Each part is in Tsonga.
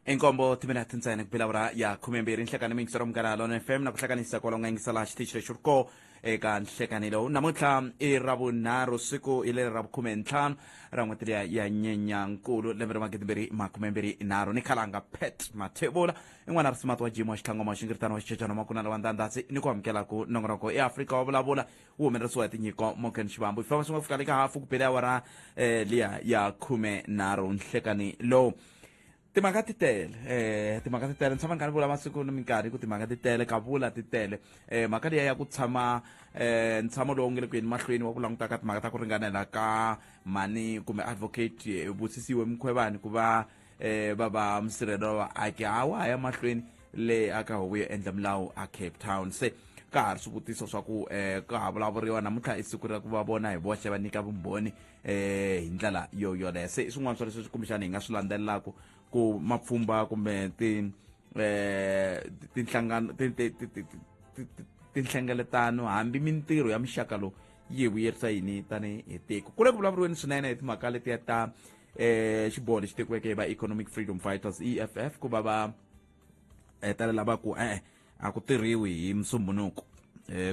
Inkombo timinete ntsena ku bela awara ya 12 nhlekani miyingisero Munghana Lona FM na ku hlanganisa kwalaho nga yingisela xitichi lexi ri ko eka nhlekani lowu. Namuntlha i Ravunharhu, siku hi leri ra vukhume-ntlhanu ra n'hweti liya ya Nyenyankulu lembe ra 2023. Ni khalanga Pat Mathebula i n'wana ri simati wa jimu wa xitlhangoma wa xingiritano wa xichechana wa makunala wa ndandasi ni ku amukela ku nongonoko eAfrika wa vulavula wu humelerisiwa hi tinyiko Morgan Xivambu. Hi famba swin'we ku fika le ka hafu ku bele awara liya ya 13 nhlekani lowu. Timhaka ti tele, timhaka ti tele. Ni tshama ni kha ni vula masiku ni minkarhi ku timhaka ti tele, ka vula ti tele. Mhaka liya ya ku tshama ntshamo lowu nge le ku yeni mahlweni wa ku languta ka timhaka ta ku ringanela ka mhani kumbe advocate Busisiwe Mkhwebane ku va va va musirhelelo wa vaaki a wa ha ya mahlweni le aka huvo yo endla milawu a Cape Town. Se ka ha ri swivutiso swa ku ka ha vulavuriwa namuntlha i siku ra ku va vona hi voxe va nyika vumbhoni hi ndlela yo yoleyo. Se i swin'wana swa leswi kumbexana hi nga swi landzelelaka ku mapfhumba kumbe ti tinhlangano tinhlengeletano hambi mintirho ya muxaka lowu yi hi vuyerisa yini tanihi tiko. Ku le ku vulavuriweni swinene hi timhaka letiya ta xiboho lexi tekiweke hi va Economic Freedom Fighters EFF ku va va hetelela va ku e-e a ku tirhiwi hi Musumbhunuku.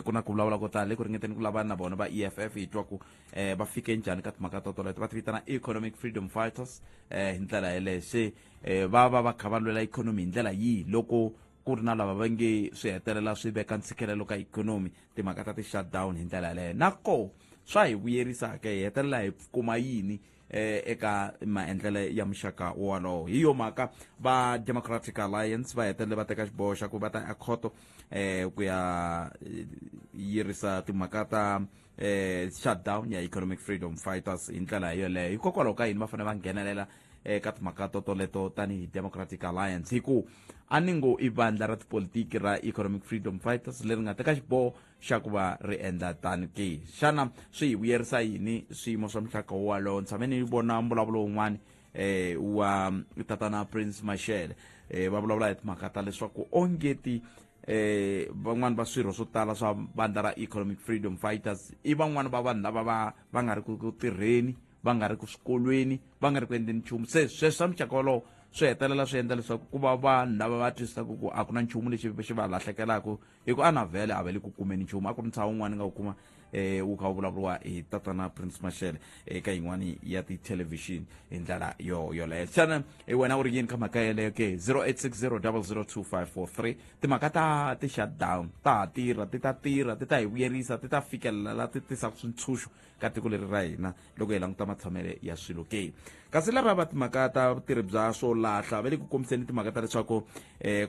Ku na ku vulavula ko tala le ku ringeteni ku lava na vona va EFF hi twa ku va fike njhani ka timhaka to toleto. Va ti vitana Economic Freedom Fighters hi ndlela yeleyo. Se va va va kha va lwela ikhonomi hi ndlela yihi loko ku ri na lava va nge swi hetelela swi veka ntshikelelo ka ikhonomi timhaka ta ti-shutdown hi ndlela yeleyo. Na koho swa hi vuyerisa ke, hi hetelela hi kuma yini eka maendlelo ya muxaka wolowo. Hi yo mhaka va Democratic Alliance va hetelele va teka xiboho xa ku va ta ekhoto ku ya yirisa timhaka ta shutdown ya Economic Freedom Fighters hi ndlela yoleyo. Hikokwalaho ka yini va fanele va nghenelela eka timhaka to toleto tanihi Democratic Alliance? Hi ku a ni ngo i vandla ra tipolitiki ra Economic Freedom Fighters leri nga teka xiboho xa ku va ri endla tano ke? Xana swi hi vuyerisa yini swiyimo swa muxaka wolowo? Ni tshame ni vona mbulavulo wun'wana wa tatana Prince Mashele, va vulavula hi timhaka ta leswaku ongeti van'wana va swirho swo tala swa vandla ra Economic Freedom Fighters i van'wana va vanhu lava va nga ri ku tirheni, va nga ri ku swikolweni, va nga ri ku endleni nchumu. Se sweswo swa muxaka wolowo swi hetelela swi endla leswaku ku va vanhu lava va twisisaka ku a ku na nchumu lexi xi va lahlekelaka, hi ku a na vhele a va le ku kumeni nchumu. A ku ri ntshaho wun'wana nga wu kuma wu kha wu vulavuriwa hi tatana Prince Mashele eka yin'wani ya tithelevhixini hi ndlela yo yoleyo. Xana wena u ri yini ka mhaka yeleyo ke? 0860002543. Timhaka ta ti-shutdown ta ha tirha, ti ta tirha, ti ta hi vuyerisa, ti ta fikelela la ti tisaka swintshuxo ka tiko leri ra hina loko hi languta matshamele ya swilo ke? Kasi lava va timhaka ta vutirhi bya swo lahla va le ku kombiseni timhaka ta leswaku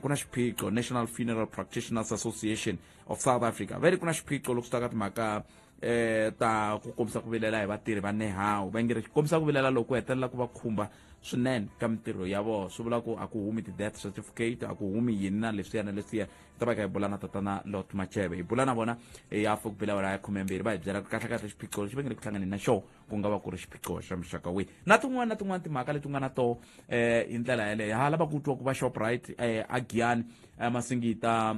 ku na xiphiqo. National Funeral Practitioners Association of South Africa va le ku na xiphiqo loko swi ta ka timhaka ta ku kombisa ku vilela hi vatirhi va nehawu. Va nge ri kombisa ku vilela loko ku hetelela ku va khumba swinene ka mintirho ya vona. Swi vula ku a ku humi ti-death certificate, a ku humi yini na leswiya na leswiya. Hi ta va kha hi bula na tatana Lot Machebe, hi bula na vona ya fo ku bela awara ya 12, va hi byela ku kahlekahle xiphiqo lexi va nge le ku hlanganeni na xona ku nga va ku ri xiphiqo xa muxaka wihi, na tin'wana na tin'wana timhaka leti nga na toho hi ndlela yeleyo. Ha lava ku twa ku va Shoprite a Giyani Masingita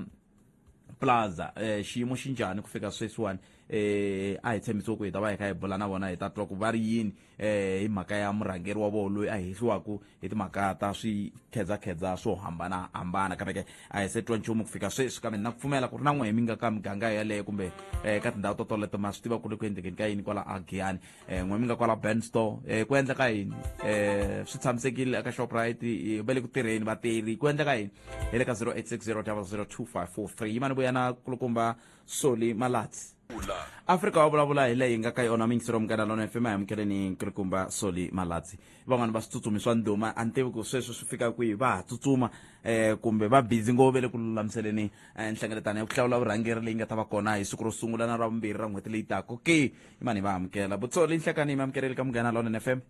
Plaza xiyimo xi njhani ku fika sweswiwani. A hi tshembisiwe ku hi ta va hi kha hi bula na vona, hi ta twa ku va ri yini hi mhaka ya murhangeri wa vona loyi a hehliwaku hi timhaka ta swikhedzakhedza swo hambanahambana. Kambe ke a hi se twa nchumu ku fika sweswi, kambe na ku pfumela ku ri na n'we mi nga ka miganga yeleyo kumbe ka tindhawu to toleto ma swi tiva ku ri ku endlekeni ka yini kwala a Giyani. N'we mi nga kwala Benstore, ku endleka yini? Swi tshamisekile eka Shoprite, va le ku tirheni vatirhi, ku endleka yini? Hi le ka 0860002543. Yimani vuya na kulukumba Soli Malatsi. Afrika wa vulavula hi leyi nga ka yona miyingisero Munghana Lona FM. Amukeleni nkulukumba Soli Malatsi. Van'wana va switsutsumi swa ndhuma, a ni tivi ku sweswo swi fika kwihi, va ha tsutsuma kumbe va busy ngopfu ve le ku lulamiseleni nhlengeletano ya ku hlawula vurhangeri leyi nga ta va kona hi siku ro sungula na ra vumbirhi ra n'hweti leyi taka ke. Imani va amukela Butsoli nhlekani, mi amukeleli ka Munghana Lona FM.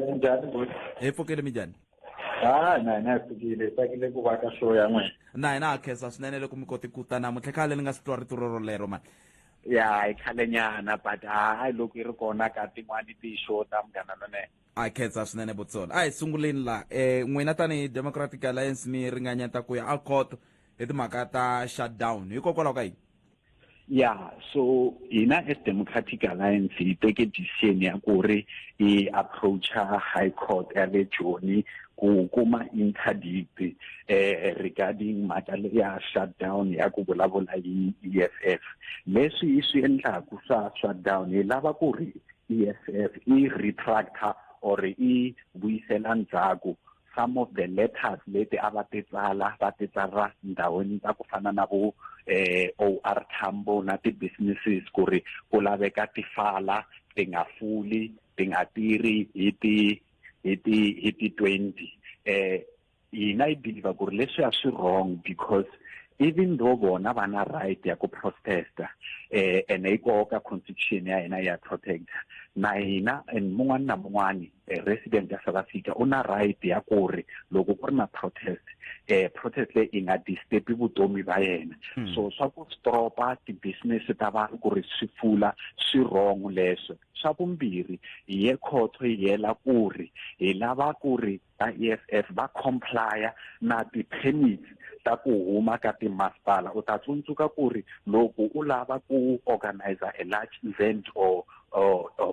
Minjhani buti? Hi pfukile, minjhani? Ha, na hina hi pfukile, hi tsakile ku va ka show ya n'wina. Na hina ha khensa swinene loko mi kote ku ta namuntlha. Khale ni nga swi twa rito roro lero mani. Ya, hi khale nyana, but hayi loko yi ri kona ka tin'wani ti-show ta Munghana Lonene. A khensa swinene Butsola. A hi sunguleni la n'wina tanihi Democratic Alliance mi ringanyeta ku ya a court hi timhaka ta shutdown, hikokwalaho ka yini? Yeah, so hina as Democratic Alliance hi teke decision ya ku ri hi approacha High Court ya le Joni ku kuma interdict regarding mhaka ya shutdown ya ku vulavula hi EFF. Leswi hi swi endlaku swa shutdown hi lava ku ri EFF i retractor or i vuyisela ndzhaku some of the letters leti a va ti tsala, va ti tsala ndhawini ta ku fana na vo OR Tambo na ti-businesses ku ri ku laveka ti fala, ti nga fuli, ti nga tirhi hi ti 20. Hina hi believe ku ri leswi a swi wrong, because even though vona va na right ya ku protesta, ene yi koho ka constitution ya hina ya protecta na hina, and mun'wani na mun'wani resident ya South Africa u na right ya ku ri loko ku ri na protest, protest leyi yi nga disturb vutomi va yena. So swa ku stopa ti-business ta vanhu ku ri swi pfula swi wrong. Leswo swa vumbirhi, hi ye khoto hi yela ku ri hi lava ku ri va EFF va complya na ti-permits ta ku huma ka timasipala. U ta tsundzuka ku ri loko u lava ku organize a large event or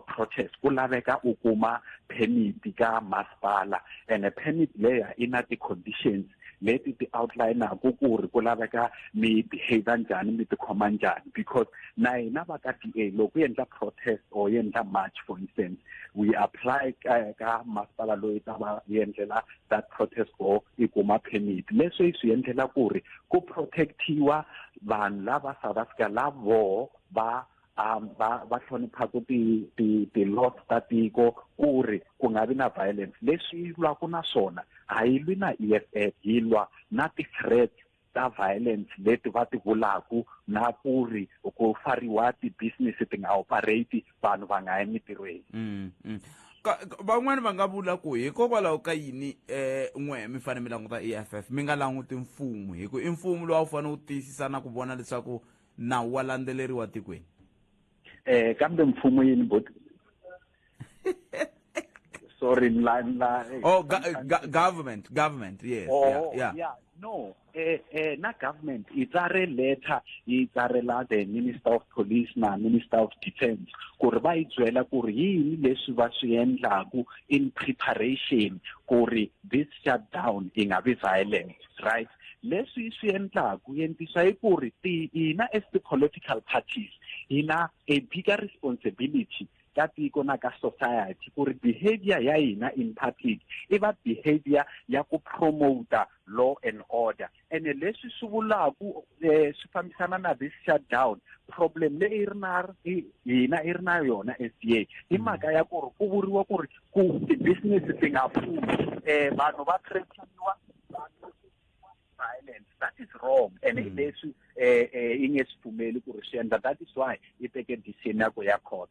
protest, ku laveka u kuma permit ka masipala, and permit leya i na ti-conditions leti ti outlineaku ku ri ku laveka mi behave njhani, mi tikhoma njhani, because na hina va ka DA loko yi endla protest or yi endla march, for instance, we apply ka masipala loyi ta va yi endlela that protest or i kuma permit. Leswi hi swi endlela ku ri ku protectiwa vanhu lava South Africa lavo va hloniphaku ti laws ta tiko, ku ri ku nga vi na violence. Leswi hi lwaku na swona, a hi lwi na EFF, hi lwa na ti-threats ta violence leti va ti vulaku, na ku ri ku fariwa ti-business ti nga operate, vanhu va nga yi emitirhweni. Van'wani va nga vula ku hikokwalaho ka yini n'we mi fanele mi languta EFF, mi nga languti mfumo, hi ku i mfumo lowu a wu fanele wu tiyisisa na ku vona leswaku nawu wa landzeleriwa tikweni? Kambe mfumo yini bot? Sorry, la. Oh, government, yes. Oh, yeah. Yeah, no, na government i tsare letter, yi tsarela the Minister of Police na Minister of Defense ku ri va yi byela ku ri yini leswi va swi endlaku in preparation ku ri this shutdown yi nga vi violent, right? Leswi swi endlaku endlisa i ku ri ti hina as the political parties hina a bigger responsibility ka tiko na ka society ku ri behavior ya hina in public i va behavior ya ku promota law and order. Ene leswi swi vulaku swi fambisana na this shutdown problem leyi ri na hina i ri na yona SDA, hi mhaka ya ku ri ku vuriwa ku ri ku ti-business ti nga pfuli, vanhu va threateniwa, violence. That is wrong, and leswi yi nge swi pfumeli ku ri swi endla. That is why yi teke decision ya ku ya court.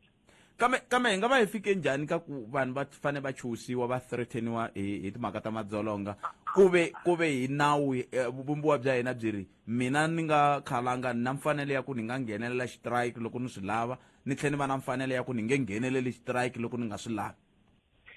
Kambe hi nga va hi fike njhani ka ku vanhu va fanele va chuhisiwa, va threateniwa hi timhaka ta madzolonga, ku ve hi nawu vumbiwa bya hina byi ri mina ni nga khalanga ni na mfanelo ya ku ni nga nghenelela xitrayiki loko ni swi lava, ni tlhela ni va na mfanelo ya ku ni nge ngheneleli xitrayiki loko ni nga swi lavi?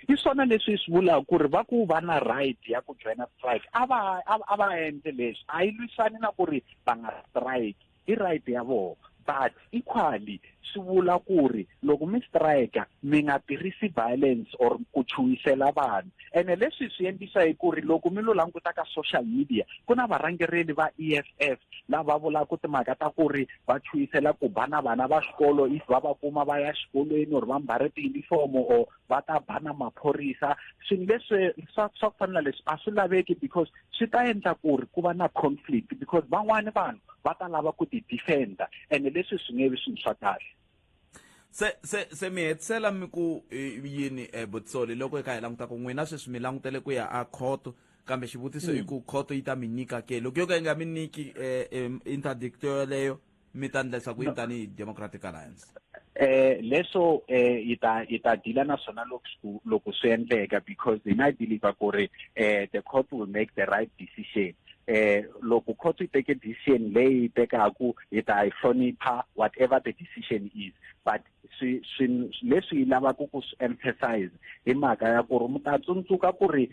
Hi swona leswi swi vulaka ku ri va ku va na right ya ku joina strike, a va endle leswi. A yi lwisani na ku ri va nga strike, i right ya vona, but equally swi vula ku ri loko mi strike mi nga tirhisi violence or ku chuhisela vanhu. Ene leswi swi endlisa hi ku ri loko mi lo languta ka social media, ku na varhangereli va EFF lava vulaka timhaka ta ku ri va chuhisela ku ba na vana va xikolo if va va kuma va ya xikolweni or va mbare tiyunifomo, or va ta ba na maphorisa. Swilo leswi swa ku fana na leswi a swi laveki, because swi ta endla ku ri ku va na conflict, because van'wani vanhu va ta lava ku ti defenda, ene leswi swi nge vi swilo swa kahle. Se mi hetisela mi ku yini, Botsoli, loko hi kha hi languta ku n'wina sweswi mi langutele ku ya a khoto, kambe xivutiso i ku khoto yi ta mi nyika ke? Loko yo ka yi nga mi nyiki interdict yoleyo, mi ta endlisa ku yini tanihi Democratic Alliance? Leswo hi ta deala na swona loko swi endleka, because hina hi believe ku ri the court will make the right decision. Loko court yi teke decision leyi yi tekaku, hi ta yi hlonipha whatever the decision is. But swi leswi yi lavaka ku swi emphasize hi mhaka ya ku ri mi ta tsundzuka ku ri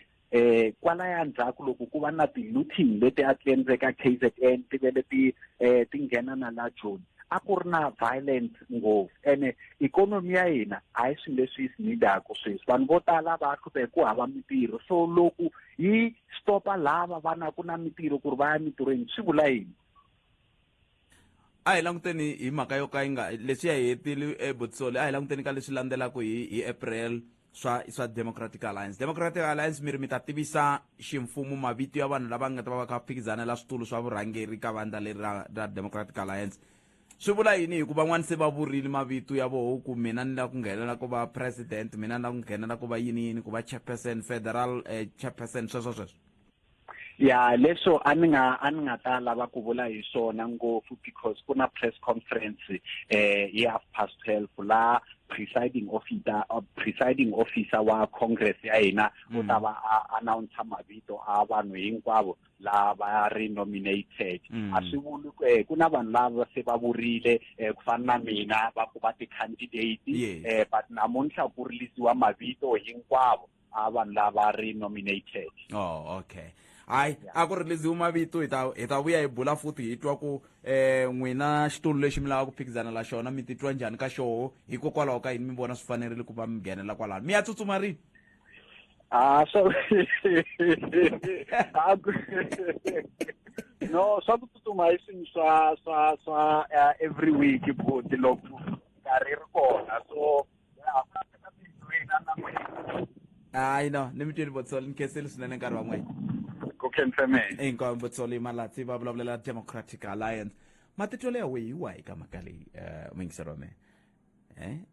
kwalaya ndzhaku loko ku va na ti-looting leti a ti endleka KZN, ti vele ti ti nghena na la Joni. A ku ri na violence ngopfu, ene ikhonomi ya hina a hi swilo leswi yi swi needaka sweswi. Vanhu vo tala va hlupheka ku hava mintirho, so loko yi stopa lava va na ku na mintirho ku ri va ya mintirhweni, swi vula yini? A hi languteni hi mhaka yo ka yi nga leswi ya hetile eBotsoli. A hi languteni ka leswi landzelaka hi April swa Democratic Alliance. Democratic Alliance, mi ri mi ta tivisa ximfumo mavito ya vanhu lava nga ta va va kha va phikizanela switulu swa vurhangeri ka vandla leri ra Democratic Alliance. Swi vula yini? Hikuva van'wani se va vurile mavito ya voho ku mina ni lava ku nghenela ku va president, mina ni lava ku nghenela ku va yini yini, ku va chairperson, federal chairperson, sweswo sweswo. Ya, leswo a ni nga ta lava ku vula hi swona ngopfu because ku na press conference hi 12:30 la presiding officer wa congress ya hina u ta va a announce mavito a vanhu hinkwavo lava ri nominated. A swi vuli ku ku na vanhu lava se va vurile ku fana na mina, va ku va ti-candidate. But namuntlha ku releasiwa mavito hinkwavo a vanhu lava ri nominated. Oh, okay. Hayi, a ku releasiwe mavito, hi ta vuya hi bula futhi, hi twa ku n'wina xitulu lexi mi lava ku phikizana la xona, mi titwa njhani ka xoho, hikokwalaho ka yini mi vona swi fanerile ku va mi nghenela kwalano. Mi ya tsutsuma rini? Ah, so no, swa ku tsutsuma i swilo swa every week, buti, loko nkarhi ri kona. So Hayi no, ni mi tweli, Botsoli. Ni khenseli swinene nkarhi wa n'wina. Ku khensemela. Inkomu, Botsoli Malatsi, va vulavulela Democratic Alliance. Matitwelo ya wehe hi wahi ka mhaka leyi, muyingiseri wa mina?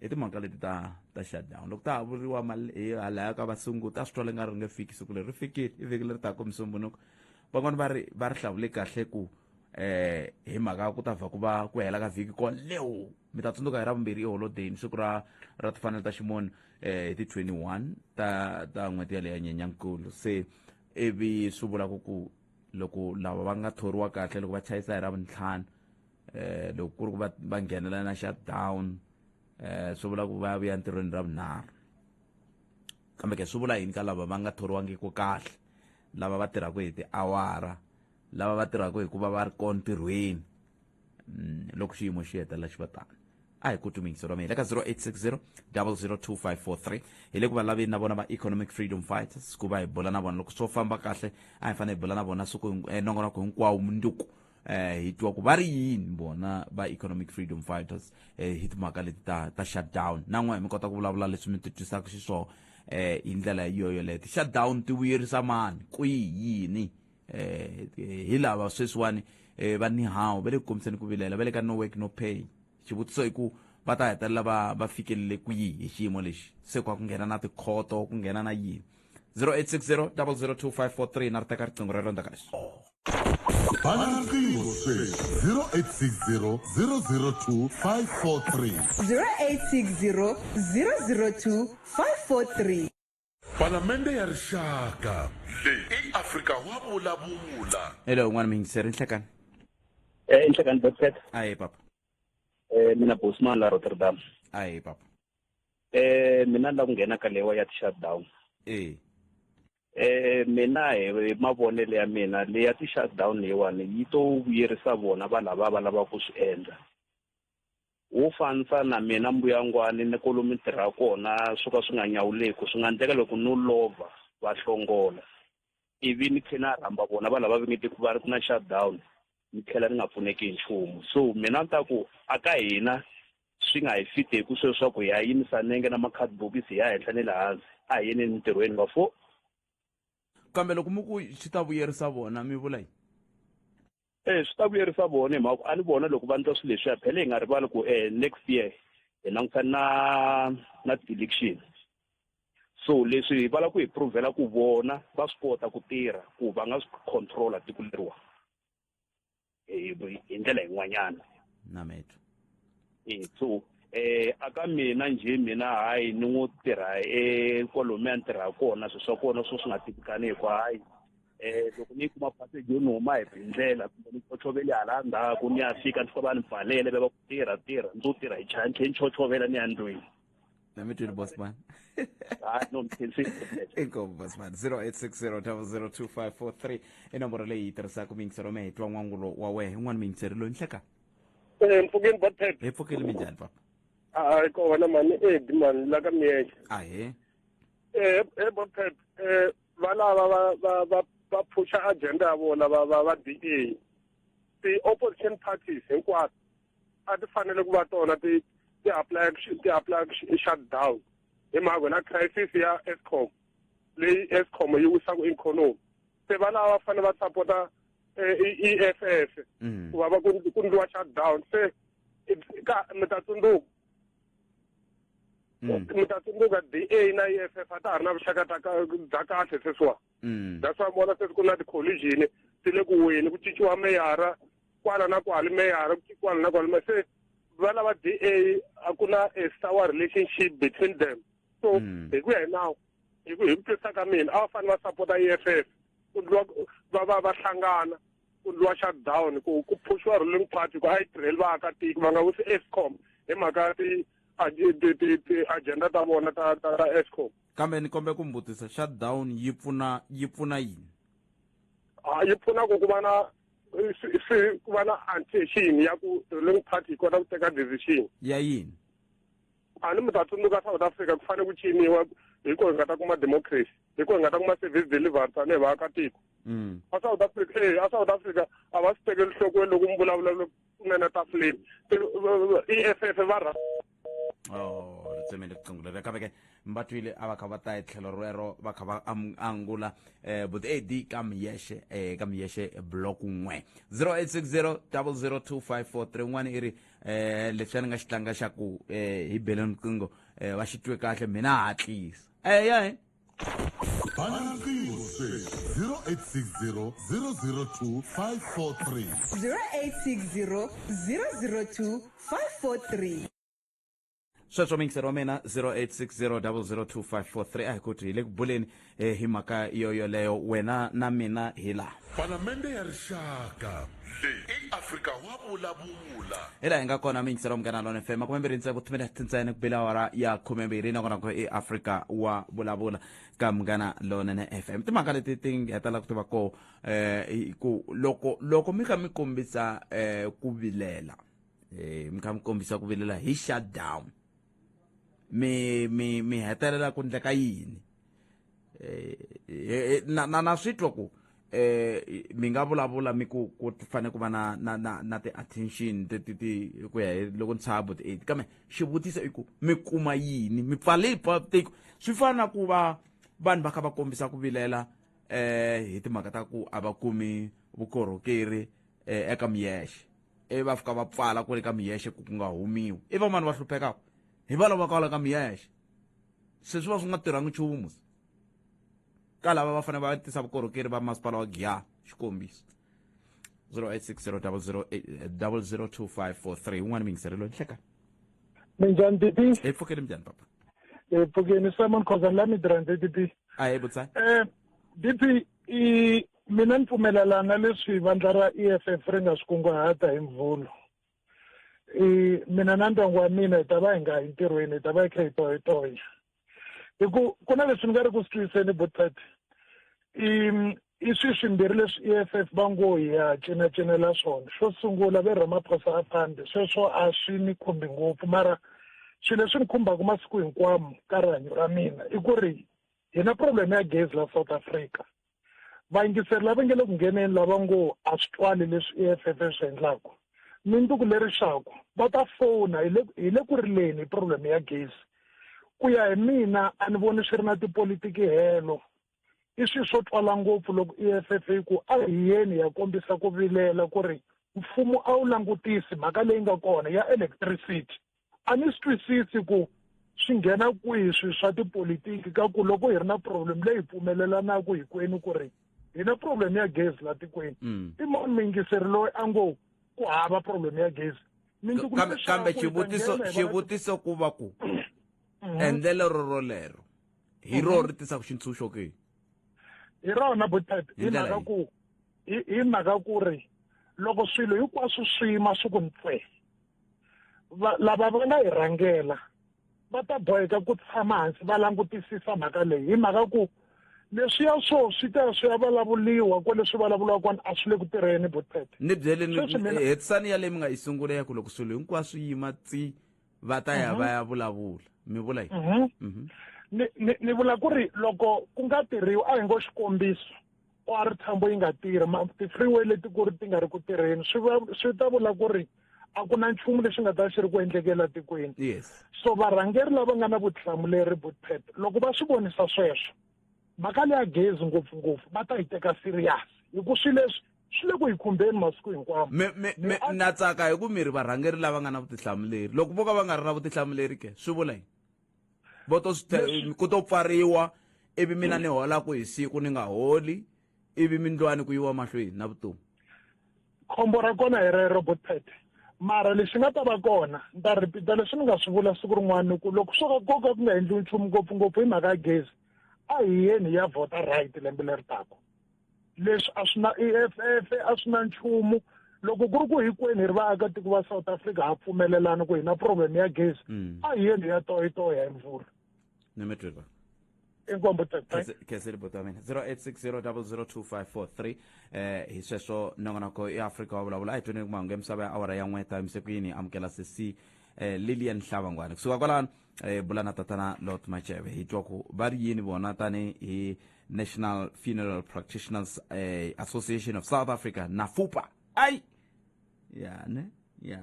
I timhaka leti ta shutdown. Loko ta ha vuriwa mali hi halaya ka vasunguti, a swi twala nga ri nge fiki siku leri. Ri fikile, i vhiki leri taka, Musumbunuko. Van'wani va ri va ri hlawule kahle ku hi mhaka ku ta vha ku va ku hela ka vhiki koleo. Mi ta tsundzuka hi Ravumbirhi i holodeni, siku ra timfanelo ta ximunhu, hi ti 21 ta n'hweti yaleyo ya Nyenyankulu. Se ivi swi vula ku loko lava va nga thoriwa kahle, loko va chayisa hi Ravuntlhanu, loko ku ri ku va nghenela na shutdown, swi vula ku va vuya ntirhweni Ravunharhu. Kambe ke swi vula yini ka lava va nga thoriwangiki kahle, lava va tirhaka hi tiawara, lava va tirhaka hi ku va va ri kona ntirhweni, loko xiyimo xi hetelela xi va tano? A hi ku twi muyingiseri wa mina le ka 0860 002543. Hi le ku va laveni na vona va Economic Freedom Fighters ku va hi bula na vona. Loko swo famba kahle, a hi fanele hi bula na vona siku nongonoko hinkwawo munduku, hi twa ku va ri yini vona va Economic Freedom Fighters hi timhaka leti ta shutdown. Na n'we mi kota ku vulavula leswi mi titwisaka xiswona hi ndlela yoyo yoleyo. Ti-shutdown ti vuyerisa mani kwihi, yini? Hi lava sweswiwani va NEHAWU va le ku kombiseni ku vilela, va le ka no work no pay. Xivutiso i ku va ta hetelela va fikelele kwihi hi xiyimo lexi se ku nghena na tikhoto, ku nghena na yini? 0860 002543. Na ri teka riqingho rero ndzhaku ka leswi. Bana riqingho sweswi, 0860 002 543. 0860 002 543. Palamende ya Rixaka leyi i Afrika wa vulavula. Hello, n'wana muyingiseri, nhlekani. Nhlekani, Bobcat. Ahe, papa. Mina Bosman la Rotterdam. Ahe, papa. Mina la ku nghena ka lewa ya ti-shutdown. Mina hi mavonelo ya mina, leya ti-shutdown leyiwani yi to vuyerisa vona va lava va lavaka ku swi endla. Wo fanisa na mina mbuyangwani ni kolomu tirha kona, swo ka swi nga nyawuleki, swi nga endleka loko no lova va hlongola, ivi ni tlhela na rhamba vona va lava va nge ku va ri ku na shutdown, ni tlhela ni nga pfuneki hi nchumu. So mina ni ta ku a ka hina swi nga hi fiteku sweswo swa ku hi ya yimisa nenge na makhadibokisi hi ya henhla ni le hansi. A hi yeni entirhweni va fo. Kambe loko mi ku swi ta vuyerisa vona, mi vula yini? Swi ta vuyerisa vona hi mhaka ku a ni vona loko va endla swilo leswiya. Phela hi nga rivali ku next year hi langutana na ti-election, so leswi va lava ku hi provhela ku vona va swi kota ku tirha, ku va nga swi controla tiko leriwa hi ndlela yin'wanyana. Na metro. So aka mina njhe, mina hayi, ni n'wi tirha kwalomuya ni tirha kona, swilo swa kona swo swi nga tivikani hi ku hayi, loko ni kuma passage yo ni huma hi ndlela kumbe ni chochovele hala ndzhaku, ni ya fika ni fika va ni pfalele, va ku tirha tirha, ndzo tirha hi chaya, ni tlhela ni chochovela ni ya ndlwini. Na mi twini, bosman. Hayi no, mi Inkomu, bosman. 0860 002543 i nomboro leyi yi tirhisaka. Muyingiseri wa mehe, hi twa n'wangulo wa wehe. Un'wana muyingiseri loyi, nhleka. Mpfukeni Botpet. Hi pfukile, minjhani papa? A kona mani, edi mani la ka Miyexe. Ahee. Botpet, va lava va phusha agenda ya vona va DA. Ti-opposition parties hinkwato a ti fanele ku va tona ti apply shutdown, hi mhaka na crisis ya Eskom, leyi Eskom yi wisaka ikhonomi. Se va lava va fanele va sapota EFF ku va va ku endliwa shutdown. Se ka mi ta tsundzuka, mi ta tsundzuka DA na EFF a ta ha ri na vuxaka bya kahle sweswiwa. That's why vona sweswi ku na ti-collision ti le ku weni, ku cinciwa meyara kwala na kwala, meyara ku kwala na kwala. Se va lava DA, a ku na a sour relationship between them. So hi ku ya hi nawu, hi ku twisisa ka mina, a va fanele va sapota EFF ku ndliwa va hlangana ku ndliwa shutdown, ku phushiwa ruling party ku a yi tirheli vaakatiko, va nga wisi Eskom hi mhaka ti agenda ta vona ta Eskom. Kambe ni kombe ku mbutisa, shutdown yi pfuna yini? A yi pfuna ku va na ku va na attention ya ku ruling party yi kota ku teka decision. Ya yini? A ni mi ta tsundzuka South Africa ku fanele ku ciniwa, hi ko hi nga ta kuma democracy, hi ko hi nga ta kuma service delivery tanihi vaakatiko. A South Africa, a South Africa a va swi tekeli nhlokweni loko mi vulavula kunene tafuleni EFF va rha. Oh, ri tsemile riqingho leri. Kambe ke va twile, a va kha va ta hi tlhelo rero, va kha va angula but ad ka Miyexe, ka Miyexe block 1, 0860 002543. Un'wana i ri leswi a ni nga xi tlanga xa ku hi bele riqingho, va xi twe kahle, mina hatlisa ya he. Bana riqingho sweswi, 0860 002 543. 0860 002 543. Sweswo, muyingiseri wa mina, 0860 002543. A hi ku hi le ku buleni hi mhaka yo yoleyo, wena na mina hi laha. Palamende ya Rixaka, leyi i Afrika wa Vulavula. Hi laha hi nga kona, muyingiseri wa Munghana Lone FM, 26 timinete ntsena ku bela awara ya 12, nakona ku i Afrika wa Vulavula ka Munghana Lonene FM. Timhaka leti ti hetela ku tiva ko ku loko mi kha mi kombisa ku vilela, mi kha mi kombisa ku vilela hi shutdown, mi hetelela ku ndleka yini? Na swi twa ku mi nga vulavula mi ku fanele ku va na ti-attention ti ku ya hi loko ni tshaya but eight. Kambe xivutiso i ku mi kuma yini mi pfale tiko? Swi fana na ku va vanhu va kha va kombisa ku vilela hi timhaka ta ku a va kumi vukorhokeri eka Miyexe, ivi va fika va pfala ku le ka Miyexe ku nga humiwi. I vamani va hluphekaka? Hi va lava kwala ka Miyexe. Se swi va swi nga tirhangi nchumu ka lava va fanele va tisa vukorhokeri va masipala wa Giyani, xikombiso. 0860 002543. Un'wana miyingiseri loyi, nhlekani. Minjhani, DP? Hi pfukeli, minjhani papa? Hi pfukeni, Simon Khoza la Midrand, DP. A hi butsani. DP, i mina ni pfumelelana leswi vandla ra EFF ri nga swi kunguhata hi Mvhulo. I mina na ndyangu wa mina hi ta va hi nga yi ntirhweni, hi ta va hi kha hi toyitoya, hi ku ku na leswi ni nga ri ku swi twiseni. Botpet, i swi swimbirhi leswi EFF va ngo hi ya cinacinela swona. Xo sungula, ve Ramaphosa a fambi, sweswo a swi ni khumbi ngopfu, mara swilo leswi ni khumbaka masiku hinkwawo ka rihanyo ra mina i ku ri hi na problem ya gezi la South Africa. Vayingiseri lava nge le ku ngheneni, lava ngo a swi twali leswi EFF swi endlaku, mindzuku leri xaku va ta fona, hi le ku rileni hi problem ya gezi. Ku ya hi mina, a ni voni swi ri na tipolitiki helo. I swilo swo twala ngopfu loko EFF yi ku a hi yeni ya kombisa ku vilela ku ri mfumo a wu langutisi mhaka leyi nga kona ya electricity. A ni swi twisisi ku swi nghena kwihi swilo swa tipolitiki ka ku loko hi ri na problem leyi pfumelelanaka hinkwenu ku ri hi na problem ya gezi la tikweni. I mani muyingiseri loyi a ngo ku hava problem ya gezi? Mindzuku kambe xivutiso, xivutiso ku va ku endlelo rolero hi ro ri tisaka xintshunxo ke? Hi rona, Butep. Hi mhaka ku hi mhaka ku ri loko swilo hinkwaswo swi yima swi ku ntswe, lava va nga hi rhangela va ta boheka ku tshama hansi va langutisisa mhaka leyi, hi mhaka ku Leswiya swo swi ta ya swi ya vulavuriwa kwale swi vulavuriwa kona, a swi le ku tirheni, Butpet. Ni byeleni. Sweswi mina- Hetisani ya leyi mi nga yi sungula ya ku loko swilo hinkwaswo yima tsi, va ta ya va ya vulavula, mi vula yini? Ni vula ku ri loko ku nga tirhiwi, a hi ngo xikombiso, OR Tambo yi nga tirhi, ti-freeway leti ku ri ti nga ri ku tirheni, swi ta vula ku ri a ku na nchumu lexi nga ta xi ri ku endlekela tikweni. So varhangeri lava nga na vutihlamuleri, Butpet, loko va swi vonisa sweswo, mhaka leya gezi ngopfungopfu va ta yi teka serious, hi ku swilo leswi swi le ku hi khumbeni masiku hinkwawo. Me na tsaka hi ku mi ri varhangeri lava nga na vutihlamuleri. Loko vo ka va nga ri na vutihlamuleri ke, swi vula yini? Vo to swi ku to pfariwa, ivi mina ni holaku hi siku ni nga holi, ivi mindlwani ku yiwa mahlweni na vutomi. Khombo ra kona hi rero, Butpet. Mara lexi nga ta va kona, ni ta repeat-a leswi ni nga swi vula siku rin'wana, ku loko swo ka ko ka ku nga endliwi nchumu, ngopfungopfu hi mhaka ya gezi, a hi yeni hi ya vhota right lembe leri taka. Leswi a swi na EFF, a swi na nchumu. Loko ku ri ku hinkwenu hi ri vaakatiko va South Africa ha pfumelelana ku hi na problem ya gezi, a hi yeni hi ya toyitoya hi Mvhula. Ni mi twile. Inkombo. Khenseli, buti wa mina. 0860002543. Hi sweswo nongonoko ya Afrika wa Vulavula. A hi tweni mahungu ya misava ya awara ya 1 ta ku yini. Amukela sesi Lilian Hlavangwani kusuka kwalano, bula na tatana Lot Macheve, hi twa ku va ri yini vona tani hi National Funeral Practitioners Association of South Africa, NAFUPA. Ai ya ne ya,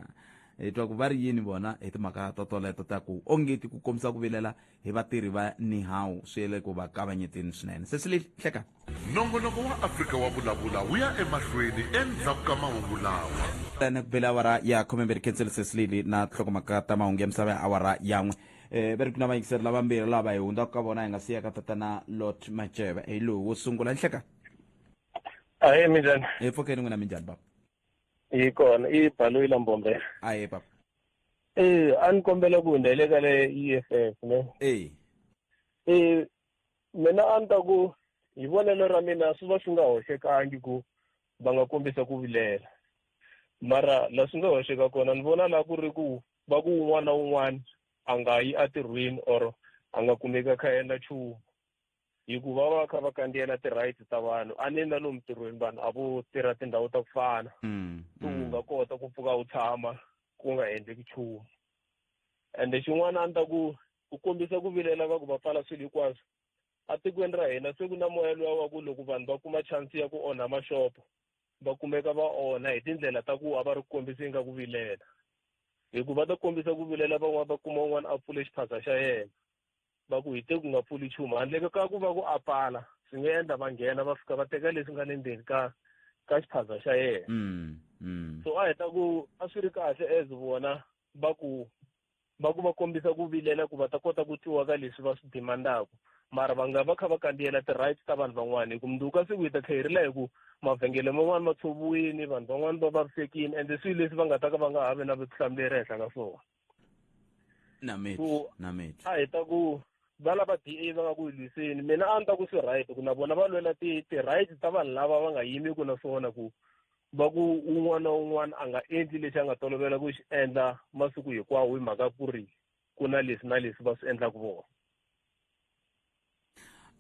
hi twa ku va ri yini vona hi timhaka to toleto ta ku ongeti ku kombisa ku vilela hi vatirhi va NEHAWU, swi le ku va kavanyeteni swinene. Sesi hleka. Nongonoko wa Afrika wa Vulavula wu ya emahlweni endzhaku ka mahungu lawa. Tani ku bela awara ya 12. Khenseli Sesilili na tinhlokomhaka ta mahungu ya misava ya awara ya 1. Va ri ku na vayingiseri lavambirhi lava hi hundzaka ka vona, hi nga siya ka tatana Lot Macheve. Hi lowu wo sungula. Nhleka. Ahe, minjhani? Hi pfukeni, n'wina minjhani, baba? Hi kona, i Baloyi la Mbombela. Ahe, baba. A ni kombela ku hundza hi le ka le EFF ne. Mina a ni ta ku hi vonelo ra mina swi va swi nga hoxekangi ku va nga kombisa ku vilela, mara la swi nga hoxeka kona ni vona la ku ri ku va ku un'wana na un'wana a nga yi entirhweni or a nga kumeki a kha a endla nchumu, hikuva va kha va kandziyela ti-rights ta vanhu. A ni na lomu ntirhweni vanhu a vo tirha tindhawu ta ku fana, so u nga kota ku pfuka u tshama ku nga endleki nchumu. Ende xin'wana a ni ta ku ku kombisa ku vilela va ku va pfala swilo hinkwaswo atikweni ra hina, se ku na moya luwa wa ku loko vanhu va kuma chance ya ku onha maxopo, va kumeka va onha hi tindlela ta ku a va ri ku kombiseni ka ku vilela, hikuva va ta kombisa ku vilela van'wana va kuma un'wana a pfule xiphaza xa yena, va ku hi te ku nga pfuli nchumu handle ka ku va ku a pfala, swi nga endla va nghena va fika va teka leswi nga le ndzeni ka xiphaza xa yena. So a hi ta ku a swi ri kahle as vona va ku va kombisa ku vilela ku va ta kota ku twiwa ka leswi va swi demandaku, mara va nga va kha va kandziyela ti-rights ta vanhu van'wana, hi ku mundzuku ka siku hi ta tlhela hi rila hi ku mavhengele man'wani ma tshoviwini, vanhu van'wani va vavisekini, ende swilo leswi va nga ta ka va nga ha vi na vutihlamuleri ehenhla ka swona. Na mitwi. So, Na mitwi. A hi ta ku va lava DA va nga ku hi lwiseni, mina a ni ta ku swi right ku na vona va lwela ti-rights ta vanhu lava va nga yimiku na swona, ku va ku un'wana na un'wana a nga endli lexi a nga tolovela ku xi endla masiku hinkwawo, hi mhaka ku ri ku na leswi na leswi va swi endlaka vona.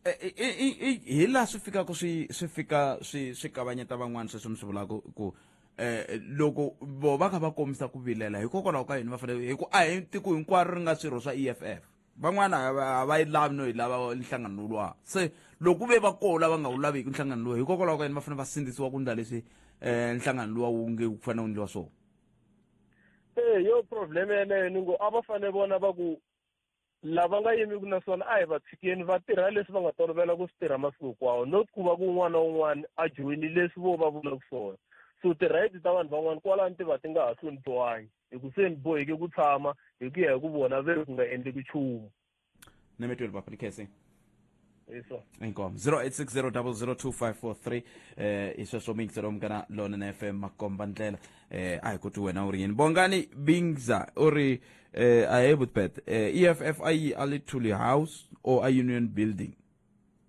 Hi laha swi fikaka swi fika swi kavanyeta van'wana. Sweswo mi swi vulaka ku loko vo va kha va kombisa ku vilela, hikokwalaho ka yini va fanele? Hi ku a hi tiko hinkwaro ri nga swirho swa EFF. Van'wana a va yi lavi no yi lava nhlangano luwa. Se loko ku ve va koho lava nga wu laviki nhlangano luwa, hikokwalaho ka yini va fanele va sindzisiwa ku endla leswi nhlangano luwa wu nge ku fanele wu endliwa swona? Yo problem yeleyo ni ngo a va fanele vona va ku lava nga yimiku na swona a hi va tshikeni va tirha leswi va nga tolovela ku swi tirha masiku hinkwawo, not ku va ku un'wana na un'wana a joyini leswi vo va vulaka swona. So ti-rights ta vanhu van'wana kwalano ti va ti nga ha hloniphiwangi, hi ku se ni boheke ku tshama hi ku ya hi ku vona ve ri ku nga endleki nchumu. Ni mi twile, papa, ni khensi. Hi swona. Inkomu. 0860002543. Hi sweswo miyingiselo Munghana Lonene FM, makomba ndlela. A hi kuti wena u ri yini? Bongani Bingza u ri ahe Butpet, EFF a yi a Lithuli House or a Union Building.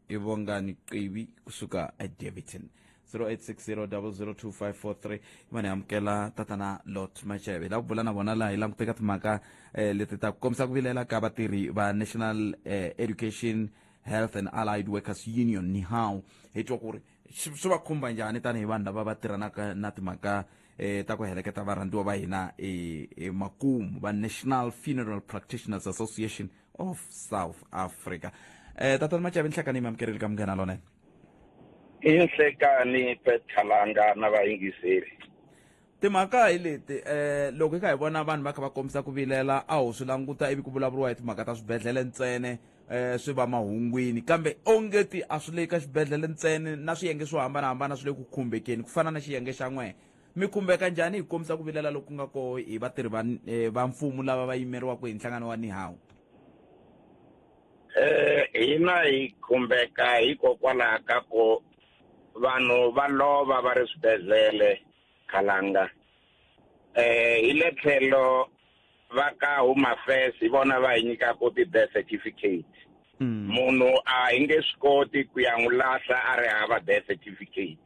I Bongani Qibi kusuka eDavidson. 0860002543. Vani amukela tatana Lot Macheve, la ku bula na vona laha hi languteka timhaka leti ta ku kombisa ku vilela ka vatirhi va National Education. Health and Allied Workers Union, NEHAWU, hi twa ku ri swi va khumba njhani tanihi vanhu lava va tirhanaka na timhaka ta ku heleketa varhandziwa va hina emakumu, va National Funeral Practitioners Association of South Africa. Tatana Machavi, nhlekani, mi amukerile ka Munghana Lonene. I nhlekani, Pet Khalanga na vayingiseri. Timhaka hi leti, loko hi kha hi vona vanhu va kha va kombisa ku vilela, a ho swi languta ivi ku vulavuriwa hi timhaka ta swibedhlele ntsena, swi va mahungwini, kambe ongeti a swi le ka xibedhlele ntsena, na swiyenge swo hambanahambana swi le ku khumbekeni. Ku fana na xiyenge xa n'wehe, mi khumbeka njhani hi kombisa ku vilela loku nga koho hi vatirhi va mfumo lava va yimeriwaka hi nhlangano wa NEHAWU? Hina hi khumbeka hikokwalaho ka ku vanhu va lova va ri swibedhlele, Khalanga. Hi le tlhelo va ka Home Affairs hi vona va hi nyikaka ti-death certificate. Munhu a hi nge swi koti ku ya n'wi lahla a ri hava death certificate.